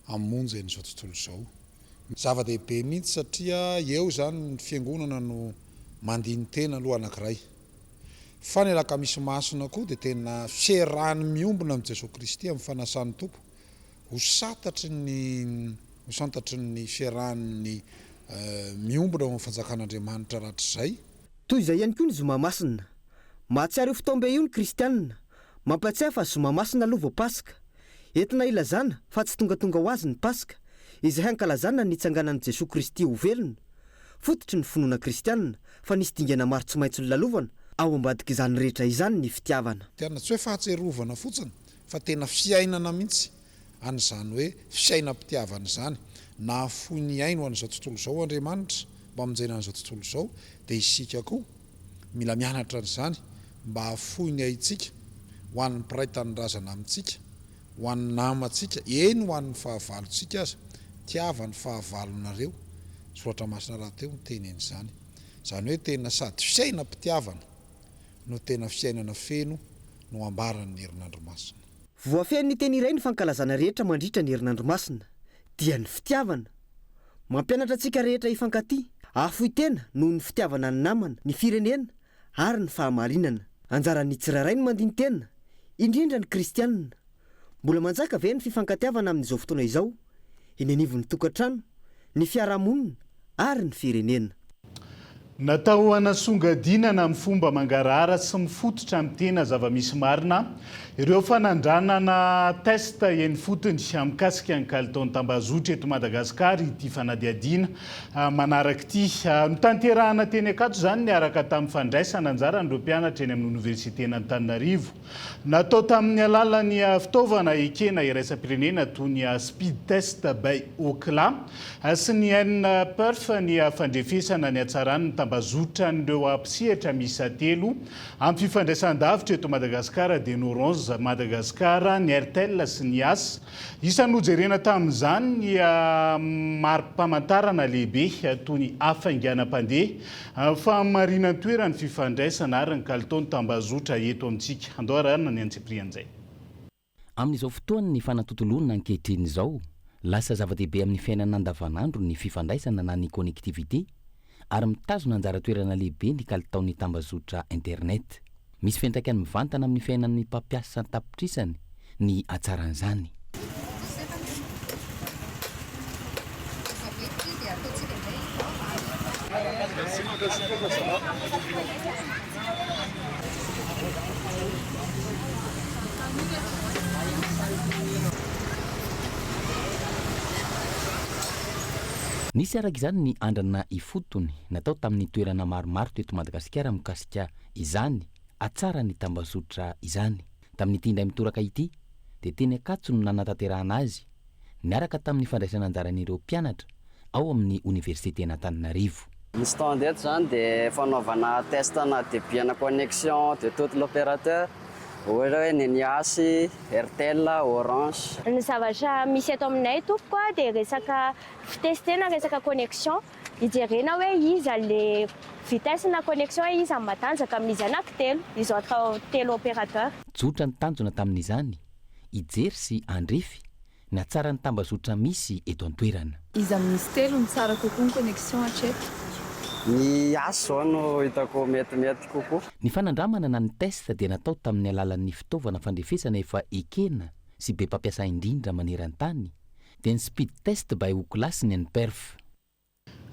[SPEAKER 5] hamonjy an'izao tontolo izao. Zava-dehibe mihitsy satria eo izany ny fiangonana no mandini-tena aloha anankiray. Fa ny Alakamisy Masina koa dia tena fiarahany miombona amin'i Jesoa Kristy amin'ny fanasan'ny Tompo ho santatry ny ho santatry ny fiarahan'ny miombona ao amin'ny fanjakan'Andriamanitra rahatrizay.
[SPEAKER 1] Toy izay ihany koa ny Zoma Masina. Mahatsiaro io fotoam-be io ny Kristianina. Mampatsiahy fa Zoma Masina aloha vao Paska. Entina ilazana fa tsy tongatonga ho azy ny Paska, izay hankalazana ny nitsanganan'i Jesoa Kristy ho velona. Fototry ny finoana kristianina fa nisy dingana maro tsy maintsy nolalovana, ao ambadik'izany rehetra izany ny fitiavana.
[SPEAKER 5] Tena tsy hoe fahatsiarovana fotsiny fa tena fiainana mihitsy an'izany hoe fiainam-pitiavana izany. Nahafoy ny ainy ho an'izao tontolo izao Andriamanitra mba hamonjena an'izao tontolo izao dia isika koa mila mianatra an'izany mba hahafoy ny aintsika ho an'ny mpiray tanindrazana amintsika ho an'ny namantsika, eny ho an'ny fahavalontsika aza, tiava ny fahavalonareo, Soratra Masina rahateo miteny an'izany. Izany hoe tena sady fiainam-pitiavana no tena fiainana feno no ambaran'ny herinandro masina.
[SPEAKER 1] Voafehin'ny teny iray ny fankalazana rehetra mandritra ny herinandro masina, dia ny fitiavana. Mampianatra antsika rehetra hifankatia, hahafoy tena noho ny fitiavana ny namana, ny firenena ary ny fahamarinana. Anjaran'ny tsirairay ny mandini-tena, indrindra ny kristiana. Mbola manjaka ve ny fifankatiavana amin'izao fotoana izao, eny anivon'ny tokantrano, ny fiarahamonina ary ny firenena?
[SPEAKER 3] Natao hanasongadinana amin'ny fomba mangarahara sy mifototra amin'ny tena zava-misy marina ireo fanandranana test eny ifotony mikasika ny kalitaon'ny tambazotra eto Madagasikara ity fanadihadiana manaraka ity. Notanterahana teny Ankatso izany niaraka tamin'ny fandraisana anjaran'ireo mpianatra eny amin'ny Oniversiten'Antananarivo. Natao tamin'ny alalan'ny fitaovana ekena iraisam-pirenena toy ny Speed Test by Ookla sy ny nPerf ny fandrefesana ny hatsaran'ny tambazotran'ireo mpisehatra miisa telo amin'ny fifandraisan-davitra eto Madagasikara dia ny Orange Madagascar, ny Airtel sy ny Yas. Isan'ny nojerena tamin'izany ny mari-pamantarana lehibe toy ny hafainganam-pandeha, fahamarinan-toeran'ny fifandraisana ary ny kalitaon'ny tambazotra eto amintsika. Andao arahina ny antsipirian'izay.
[SPEAKER 10] Amin'izao fotoan'ny fanatontoloana ankehitriny izao, lasa zava-dehibe amin'ny fiainana andavanandro ny fifandraisana na ny connectivité ary mitazona anjara toerana lehibe ny kalitaon'ny tambazotra internet. Misy fiantraikany mivantana amin'ny fiainan'ny mpampiasa an-tapitrisany ny hatsaran'izany. Nisy araka izany ny andrana ifotony natao tamin'ny toerana maromaro teto Madagasikara mikasika izany hatsaran'ny tambazotra izany. Tamin'ity indray mitoraka ity dia teny Ankatso no nanatanterahana azy niaraka tamin'ny fandraisana anjaran'ireo mpianatra ao amin'ny Oniversiten'Antananarivo.
[SPEAKER 6] Ny stand eto izany dia fanaovana test na débit ana connexion de tout l'opérateur, ohatra hoe ny an'i Yas, Airtel, Orange.
[SPEAKER 7] Ny zavatra misy eto aminay tompoko a dia resaka fitestena resaka connexion, hijerena hoe iza le vitesse na connexion iza no matanjaka amin'izy anaky telo, izy entre telo opérateur.
[SPEAKER 10] Tsotra ny tanjona tamin'izany, hijery sy handrefy ny hatsaran'ny tambazotra misy eto an-toerana.
[SPEAKER 23] Iza amin'izy telo no tsara kokoa ny connexion hatreto?
[SPEAKER 6] Ny ahy izao no hitako metimety kokoa.
[SPEAKER 10] Ny fanandramana na ny test dia natao tamin'ny alalan'ny fitaovana fandrefesana efa ekena sy be mpampiasa indrindra maneran-tany, dia ny Speed Test by Ookla sy ny nPerf.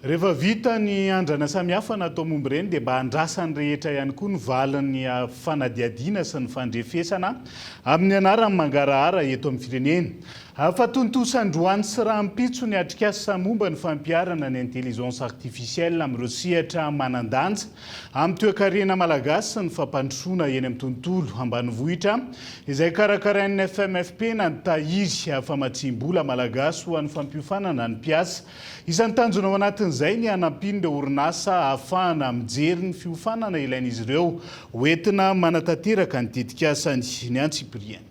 [SPEAKER 3] Rehefa vita ny andrana samihafa natao momba ireny dia mba andrasan'ny rehetra ihany koa ny valin'ny fanadihadiana sy ny fandrefesana amin'ny anaran'ny mangarahara eto amin'ny firenena. Fa tontosa androany sy rahampitso ny atrikasa momba ny fampiharana ny intelligence artificielle amin'ireo sehatra manan-danja amin'ny toekarena malagasy sy ny fampandrosoana eny amin'ny tontolo ambanivohitra izay karakarain'ny FMFP na ny Tahiry famatsiam-bola malagasy ho an'ny fampiofanana ny mpiasa Isan'ny tanjona ao anatin'izay ny hanampian'ireo orinasa hahafahana mijery ny fiofanana ilain'izy ireo hoentina manatanteraka ny tetikasany. Ny antsipiriany.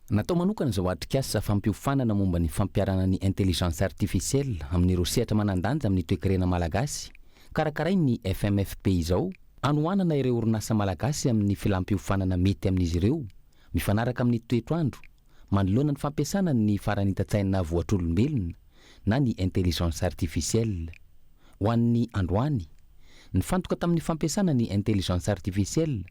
[SPEAKER 10] Natao manokana izao atrikasa fampiofanana momba ny fampiharana ny intelligence artificielle amin'ireo sehatra manan-danja amin'ny toekarena malagasy, karakarain'ny FMFP izao, hanohanana ireo orinasa malagasy amin'ny filam-piofanana mety amin'izy ireo, mifanaraka amin'ny toetr'andro, manoloana ny fampiasana ny faranita-tsaina voatr'olombelona na ny intelligence artificielle. Ho an'ny androany, nifantoka tamin'ny fampiasana ny intelligence artificielle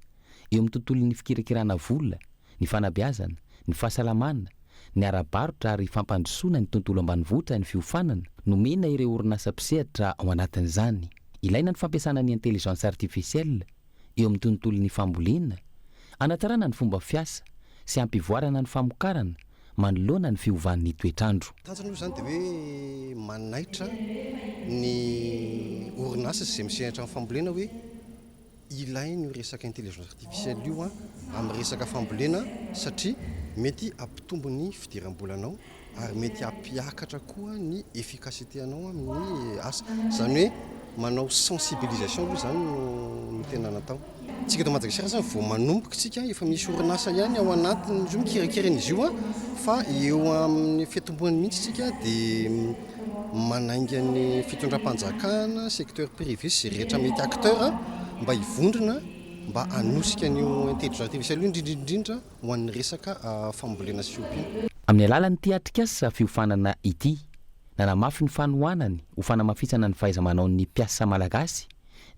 [SPEAKER 10] eo amin'ny tontolon'ny fikirakirana vola, ny fanabeazana, ny fahasalamana, ny ara-barotra ary fampandrosoana ny tontolo ambanivohitra ny fiofanana nomena ireo orinasa mpisehatra ao anatin'izany. Ilaina ny fampiasana ny intelligence artificielle eo amin'ny tontolon'ny fambolena, hanatsarana ny fomba fiasa sy hampivoarana ny famokarana manoloana ny fiovan'ny toetr'andro.
[SPEAKER 24] Tanjona aloha izany dia hoe manaitra ny orinasa sy izay misehatra amin'ny fambolena hoe ilaina io resaka intelligence artificielle io amin'ny resaka fambolena satria mety hampitombo ny fidiram-bolanao ary mety hampiakatra koa ny efficacité anao amin'ny asa. Izany hoe manao sensibilisation aloha izany no tena natao. Tsika eto Madagasikara izany vao manomboka isika, efa misy orinasa ihany ao anatin'izy io mikirakira an'izy io fa eo amin'ny fiatombohany mihitsy isika dia manainga ny fitondram-panjakana, secteur privé sy izay rehetra mety acteur mba hivondrona mba hanosika an'io intelligence artificielle io indrindra indrindra ho an'ny resaka fambolena sy fiompiana.
[SPEAKER 10] Amin'ny alalan'ity atrikasa fiofanana ity, nanamafy ny fanohanany ho fanamafisana ny fahaiza-manaon'ny mpiasa malagasy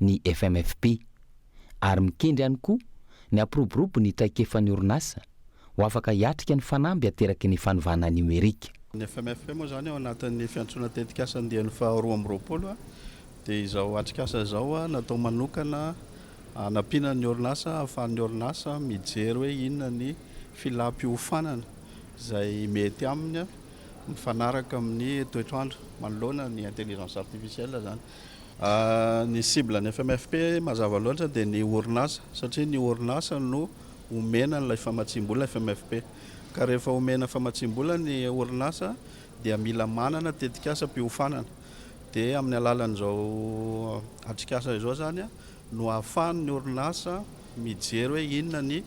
[SPEAKER 10] ny FMFP, ary mikendry ihany koa ny hampiroborobo ny traikefan'ny orinasa ho afaka hiatrika ny fanamby ateraky ny fanovana niomerika.
[SPEAKER 25] Ny FMFP moa izany ao anatin'ny fiantsoana tetikasa andiany faha 22 dia izao atrikasa izao natao manokana Hanampiana ny orinasa ahafahan'ny orinasa mijery hoe inona ny filam-piofanana izay mety aminy mifanaraka amin'ny toetr'andro manoloana ny intelligence artificielle izany. Ny cible ny FMFP mazava loatra dia ny orinasa satria ny orinasa no omena an'ilay famatsiam-bola FMFP. Ka rehefa omena famatsiam-bola ny orinasa dia mila manana tetikasam-piofanana. Dia amin'ny alalan'izao atrikasa izao izany no ahafahan'ny orinasa mijery hoe inona ny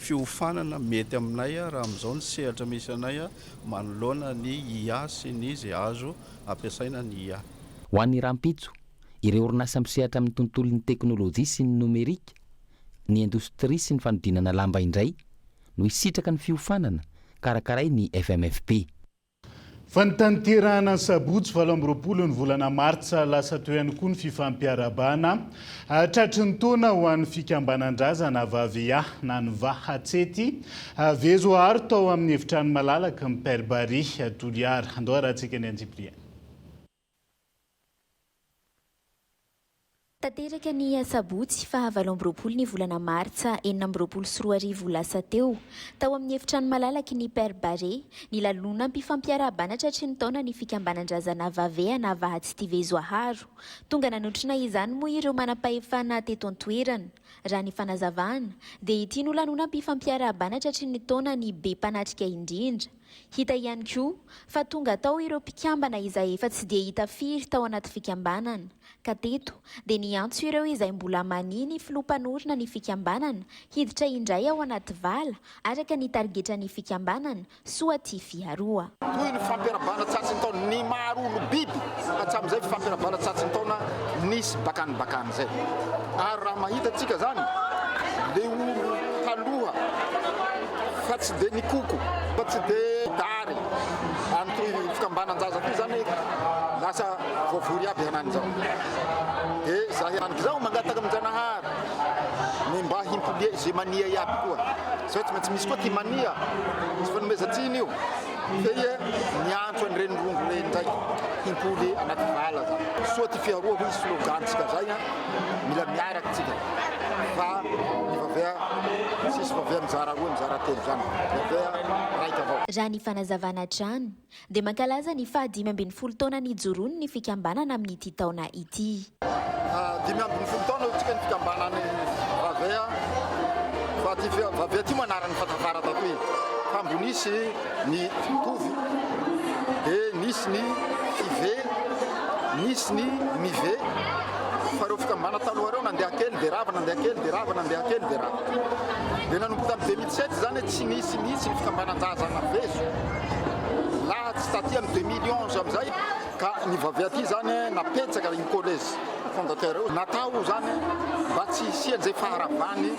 [SPEAKER 25] fiofanana mety aminay raha amin'izao ny sehatra misy anay manoloana ny IA sy ny izay azo ampiasaina ny IA.
[SPEAKER 10] Ho an'ny rahampitso, ireo orinasa misehatra amin'ny tontolon'ny teknolojia sy ny nomerika, ny indostria sy ny fanodinana lamba indray no hisitraka ny fiofanana karakarain'ny FMFP.
[SPEAKER 3] Fa notanterahana ny sabotsy 28 ny volana martsa lasa teo ihany koa ny fifampiarahabana tratry ny taona ho an'ny fikambanan-drazana Vavea na ny Vahatsety Vezo Aro tao amin'ny efitrano malalaky ny Père Barry Toliara. Andao harahantsika ny antsipiriany.
[SPEAKER 4] Tanteraka ny asabotsy faha 28 ny volana martsa 2026 lasa teo, tao amin'ny efitrano malalaky ny Père Barré, ny lanonam-pifampiarahabana tratry ny taona ny fikambanan-drazana Vavehana Vahatsitivezoaharo. Tonga nanotrona izany moa ireo manam-pahefana teto an-toerana. Raha ny fanazavana, dia ity no lanonam-pifampiarahabana tratry ny taona ny be mpanatrika indrindra. Hita ihany koa fa tonga tao ireo mpikambana izay efa tsy dia hita firy tao anaty fikambanana, ka teto dia niantso ireo izay mbola mania ny filoha mpanorina ny fikambanana hiditra indray ao anaty vala araka ny tarigetran'ny fikambanana Soa Tia Fiharoa.
[SPEAKER 8] Toy ny fampiarabana tsatsin-taona ny maro olo biby hatramin'izay fampiarabana tsatsin-taona nisy bakany bakany zay ary raha mahita tsika zany le olo taloha fa tsy de nikoko fa tsy de dary any toy fikambanan-jaza toy zany lasa voavory aby hanany zao de za henaniky zao mangataka amin-janahary ny mba himpolia ze mania iaby koa zao tsy maintsy misy koa ty mania tsy fanomezan-tsiny io fe ie miantso an'ireny rongo reny ndraiky himpoly anaty vala zany soa ty fiharoa hoy slogan-tsika zay an Mila miaraka tsika fa ny vavea tsisy vavea mizara roa mizara telo zany vavea raika avao.
[SPEAKER 4] Raha ny fanazavana hatrany, dia mankalaza ny faha 15 taona nijoroany ny fikambanana amin'ity taona ity.
[SPEAKER 8] 15 taona hoy tsika ny fikambanan'ny vavea fa ty vavea ty moa anarany fa tafara tatoy fa mbo nisy ny fitovy dia nisy ny five nisy ny mive fa ireo fikambana taloha ireo nandeha kely dia rava nandeha kely dia rava nandeha kely dia rava dia nanomboka tamin'ny 2007 izany tsy nisy mihitsy ny fikambanan-jaza navezo laha tsy taty amin'ny 2011 amin'izay ka ny vavy aty izany napetsaka iny collège fondateur io natao izany mba tsy hisian'izay faharavany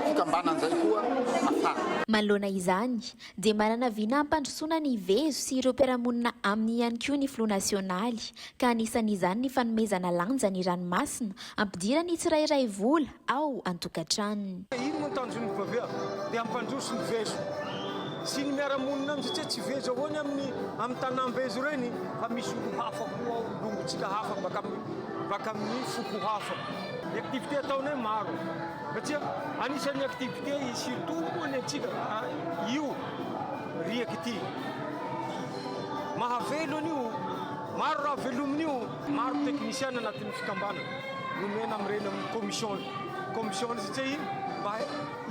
[SPEAKER 8] fikambanan'izay koa afara.
[SPEAKER 4] Manoloana izany, dia manana vina hampandrosoana ny Vezo sy ireo mpiara-monina aminy ihany koa ny filoha nasionaly, ka anisan'izany ny fanomezana lanja ny ranomasina hampidiran'ny tsirairay vola ao an-tokantranony.
[SPEAKER 9] Ino moa ny tanjon'ny Vavea? Dia hampandroso ny Vezo sy ny miara-monina aminy satria tsy Vezo avao ny amin'ny amin'ny tanàm-bezo ireny fa misy olo hafa koa ao, longontsika hafa baka amin'ny baka amin'ny foko hafa. Ny activité ataonay maro. Satria anisan'ny activité surtout moa ny antsika io riaka ity. Mahavelo an'io, maro raha velomina io, maro technicien anatin'ny fikambanana nomena amin'ireny amin'ny commission commission satria iny mba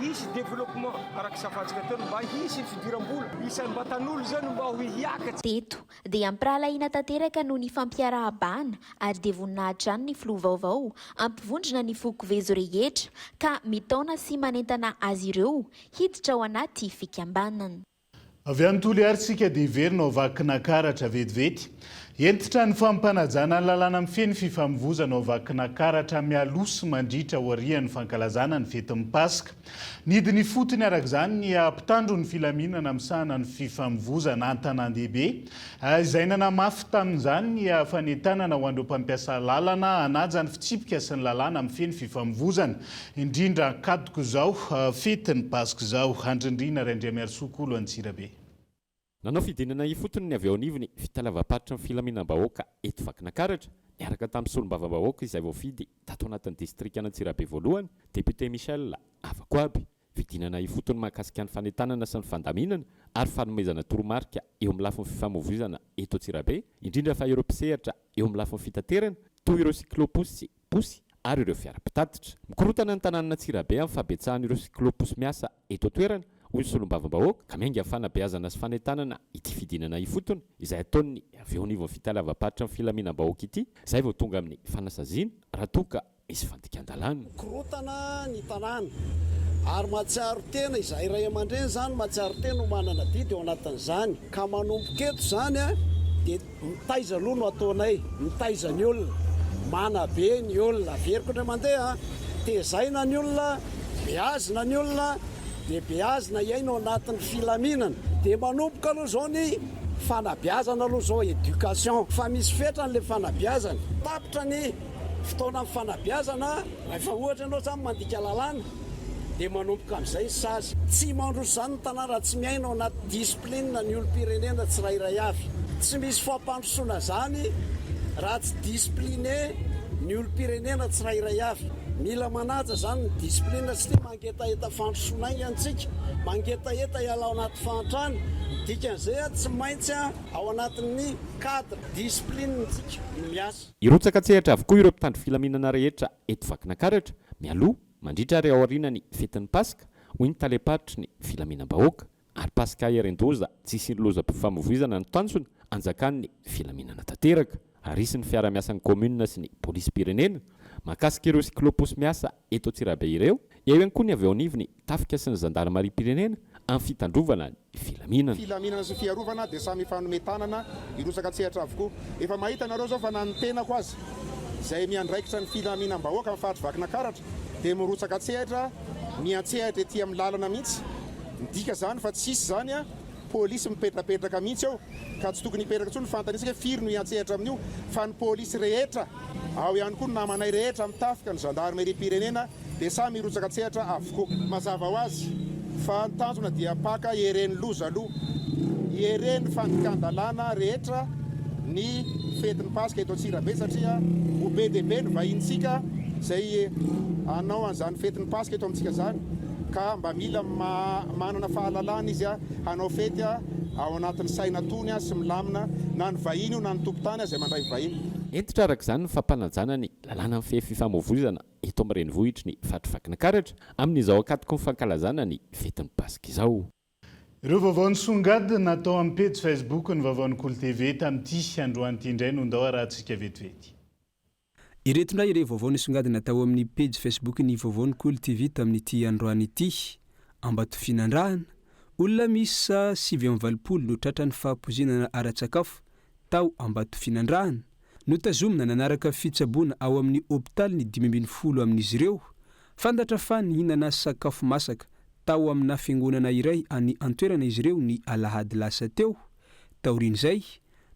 [SPEAKER 9] hisy développement araka safantsika teo mba hisy fidiram-bola isam-batan'olo zany mba ho hiakatra.
[SPEAKER 4] Teto dia ampirahalahiana tanteraka noho ny fampiarahabana ary dia vonona hatrany ny filoha vaovao hampivondrona ny foko vezo rehetra ka mitaona sy manentana azy ireo hiditra ao anaty fikambanana.
[SPEAKER 3] Avy any Toliary isika dia hiverina ao Vakinakaratra vetivety. Hentitra ny fampanajana ny lalàna mifehy ny fifamoivozana ao Vakinakaratra mialoha sy mandritra aorian'ny fankalazana ny fetin'ny Paska. Nidina ifotony araka izany ny mpitandro ny filaminana misahana ny fifamoivozana an-tanàn-dehibe, izay nanamafy tamin'izany ny fanentanana ho an'ireo mpampiasa lalana hanaja ny fitsipika sy ny lalàna mifehy ny fifamoivozana, indrindra ankatoky izao fetin'ny Paska izao. Andrindrina Randriamiarisoa Kolo Antsirabe.
[SPEAKER 11] Nanao fidinana ifotony ny avy eo anivon'ny fitaleavam-paritry ny filaminam-bahoaka eto Vakinakaratra, niaraka tamin'ny solombavambahoaka izay voafidy tato anatin'ny distrikan'Antsirabe voalohany, député Michel Avakoaby. Fidinana ifotony mahakasika ny fanentanana sy ny fandaminana ary fanomezana toromarika eo amin'ny lafiny fifamoivoizana eto Antsirabe, indrindra fa ireo mpisehatra eo amin'ny lafiny fitaterana, toy ireo cyclo-posy posy ary ireo fiara mpitatitra. Mikorontana ny tanànan'Antsirabe amin'ny fahabetsahan'ireo cyclo-posy miasa eto an-toerana, hoy ny solombavambahoaka, ka miainga amin'ny fanabeazana sy fanentanana ity fidinana ifotony izay ataon'ny avy eo anivon'ny fitaleavam-paritry ny filaminam-bahoaka ity, izay vao tonga amin'ny fanasaziana raha toa ka misy fandikan-dalàna.
[SPEAKER 13] Mikorontana ny tanàna ary mahatsiaro tena izahay ray aman-dreny izany mahatsiaro tena ho manana adidy ao anatin'izany ka manomboka eto izany dia Mitaiza aloha no ataonay, mitaiza ny olona, manabe ny olona, averiko indray mandeha, tezaina ny olona, beazina ny olona, dia beazina hiaina ao anatin'ny filaminana. Dia manomboka aloha izao ny fanabeazana aloha izao, éducation, fa misy fetrany ilay fanabeazana, tapitra ny fotoanan'ny fanabeazana, rehefa ohatra ianao izany mandika lalàna, dia manomboka amin'izay ny sazy. Tsy mandroso izany ny tanàna raha tsy miaina ao anaty discipline ny olom-pirenena tsirairay avy. Tsy misy fampandrosoana izany raha tsy discipliné ny. Ny olom-pirenena tsirairay avy. Mila manaja izany ny discipline satria mangetaheta fandrosoana haingana isika, mangetaheta hiala ao anaty fahantrana, ny dikan'izay tsy maintsy ao anatin'ny cadre discipline isika no miasa.
[SPEAKER 11] Hirotsaka an-tsehatra avokoa ireo mpitandro filaminana rehetra eto Vakinakaratra, mialoha, mandritra ary aoriana ny fetin'ny Paska, hoy ny talem-paritry ny filaminam-bahoaka. Ary Paska Herin-doza, tsy hisian'ny lozam-pifamoivoizana no tanjona, hanjakan'ny filaminana tanteraka. Ary hisy ny fiara-miasan'ny kaominina sy ny polisim-pirenena mahakasika ireo cyclo-posy miasa eto Antsirabe ireo, eo ihany koa ny avy eo anivon'ny tafika sy ny zandarimariam-pirenena amin'ny fitandrovana ny filaminana.
[SPEAKER 8] Filaminana sy fiarovana dia samy hifanome tanana hirotsaka an-tsehatra avokoa. Efa mahita nareo izao fa na ny tenako aza izay miandraikitra ny filaminam-bahoaka amin'ny faritry Vakinakaratra dia mirotsaka an-tsehatra miantsehatra ety amin'ny lalana mihitsy. Midika izany fa tsy hisy izany polisy mipetrapetraka mihitsy eo ka tsy tokony hipetraka intsony ny fanontaniantsika hoe firy no hiantsehatra amin'io fa ny polisy rehetra, ao ihany koa ny namanay rehetra amin'ny tafika, ny zandarimeriam-pirenena dia samy hirotsaka an-tsehatra avokoa. Mazava ho azy fa ny tanjona dia mpaka heren'ny loza aloha, heren'ny fandikan-dalàna rehetra ny fetin'ny Paska eto Antsirabe satria ho be dia be ny vahinintsika izay hanao an'izany fetin'ny Paska eto amintsika izany ka mba mila manana fahalalana izy hanao fety ao anatin'ny saina tony sy milamina na ny vahiny io na ny tompon-tany izay mandray vahiny.
[SPEAKER 11] Hentitra araka izany ny fampanajana ny lalàna mifehy fifamoivoizana eto amin'ny renivohitry ny faritry Vakinankaratra amin'izao ankatoky ny fankalazana ny fetin'ny Paska izao.
[SPEAKER 3] Ireo vaovao nisongadina tao amin'ny pejy Facebook ny Vaovaon'ny Kolo TV tamin'ity androany ity indray no ndao arahantsika vetivety.
[SPEAKER 12] Ireto indray ireo vaovao nisongadina tao amin'ny pejy Facebook ny Vaovaon'ny Kolo TV tamin'ity androany ity. Ambatofinandrahana, Olona miisa 89 no tratran'ny fahapoizinana ara-tsakafo tao Ambatofinandrahana. Notazomina nanaraka fitsaboana ao amin'ny hopitaly ny 15 amin'izy ireo. Fantatra fa nihinana sakafo masaka tao amina fiangonana iray any an-toerana izy ireo ny alahady lasa teo. Taorian'izay,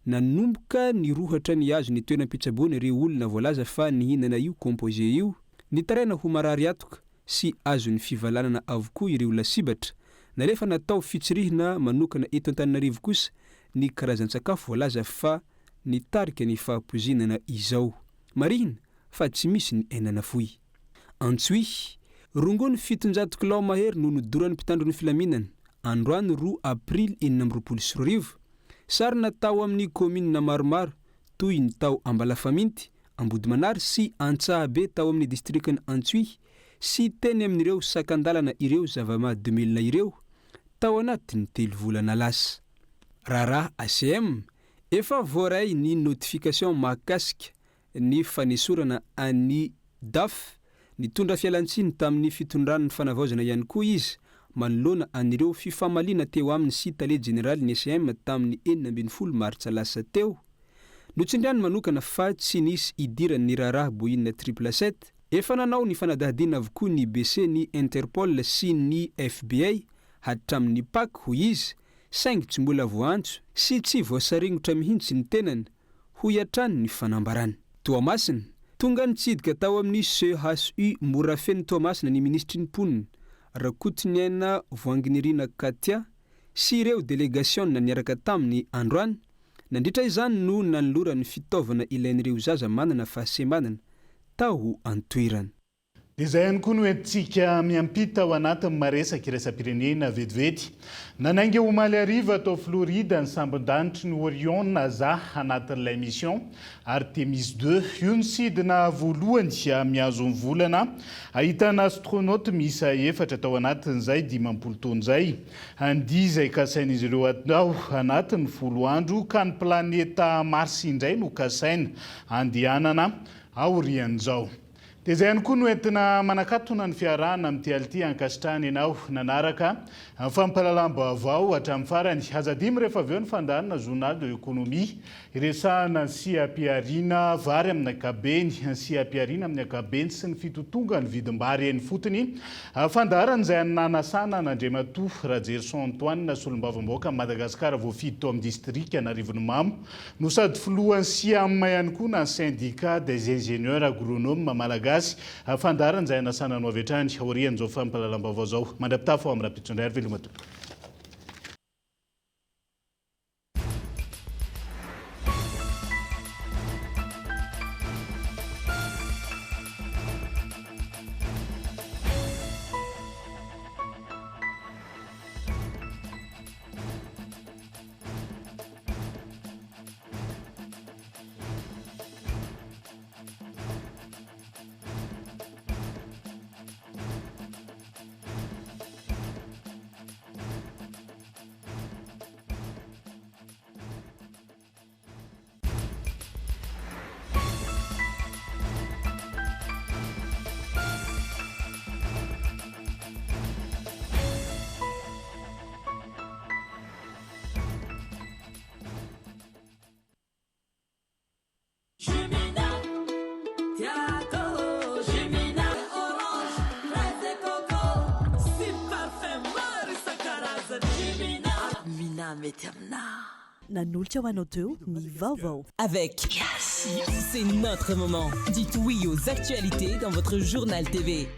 [SPEAKER 12] nanomboka nirohotra nihazo ny toeram-pitsaboana ireo olona voalaza fa nihinana io composé io. Nitaraina ho marary atoka sy azon'ny fivalanana avokoa ireo lasibatra. Nalefa natao fitsirihina manokana eto Antananarivo kosa ny karazan-tsakafo voalaza fa nitarika ny fahapoizinana izao. Marihina fa tsy misy ny aina nafoy. Antsohihy, rongony 700 kilao mahery no nodoran'ny mpitandro ny filaminana, androany roa aprily 2026. Sarona tao amin'ny kaominina maromaro toy ny tao Ambalafaminty, Ambodimanary sy Antsahabe tao amin'ny distrikan'i Antsohihy sy teny amin'ireo sakan-dalana ireo zava-mahadomelina ireo tao anatin'ny telo volana lasa. Raharaha ACM, Efa voaray ny notification mahakasika ny fanesorana an'i Daf. Nitondra fialantsiny tamin'ny fitondran'ny fanavaozana ihany koa izy manoloana an'ireo fifamaliana teo aminy sy tale jeneralin'ny ACM tamin'ny 16 martsa lasa teo. Notsindriany manokana fa tsy nisy idirany ny raharaha Boeing triple sept. Efa nanao ny fanadihadiana avokoa ny BC, ny Interpol sy ny FBI hatramin'ny Pac, hoy izy, saingy tsy mbola voaantso sy tsy voasaringotra mihitsy ny tenany, hoy hatrany ny fanambarany. Toamasina, Tonga nitsidika tao amin'ny CHU Morafeno Toamasina ny minisitry ny Mponina, Rakotoniaina Voanginirina Katia sy ireo delegasiona niaraka taminy androany, Nandritra izany no nanolorany fitaovana ilain'ireo zaza manana fahasembanana tao an-toerana.
[SPEAKER 3] Dia izay ihany koa no entintsika miampita ao anatin'ny maresaka iraisam-pirenena vetivety. Nanainga omaly hariva tao Florida ny sambon-danitry ny Orion NASA anatin'ilay mission Artemis ii. Io ny sidina voalohany mihazo ny volana ahitana astronaute miisa efatra tao anatin'izay 50 taona izay. Handia izay kasain'izy ireo atao anatin'ny folo andro ka ny planeta Mars indray no kasaina handehanana aorian'izao. Dia izay ihany koa no entina manakatona ny fiarahana amin'ity ality ankasitrahana ianao nanaraka ny fampahalalam-baovao hatramin'ny farany. Aza adino rehefa avy eo ny fandaharana Journal de Economie Hiresahana ny seha-pihariana vary amin'ny ankapobeny, ny seha-pihariana amin'ny ankapobeny sy ny fitotongan'ny vidim-bary eny ifotony. Fandaharana izay nanasana an'Andriamatoa Rajerison Antoine, solombavambahoakan'i Madagasikara voafidy tao amin'ny distrikan'Arivonimamo, no sady filohan'ny SIAM ihany koa na ny Syndicat des Ingénieurs Agronomes Malagasy. Fandaharana izay hanasana anao avy hatrany aorian'izao fampahalalam-baovao izao. Mandra-pitafa ho amin'ny rahampitso indray ary veloma tompoko.
[SPEAKER 14] mety aminà.
[SPEAKER 2] Nanolotra ho anao teo ny vaovao.
[SPEAKER 15] Avec C'est notre moment. Dites oui aux actualités dans votre journal TV.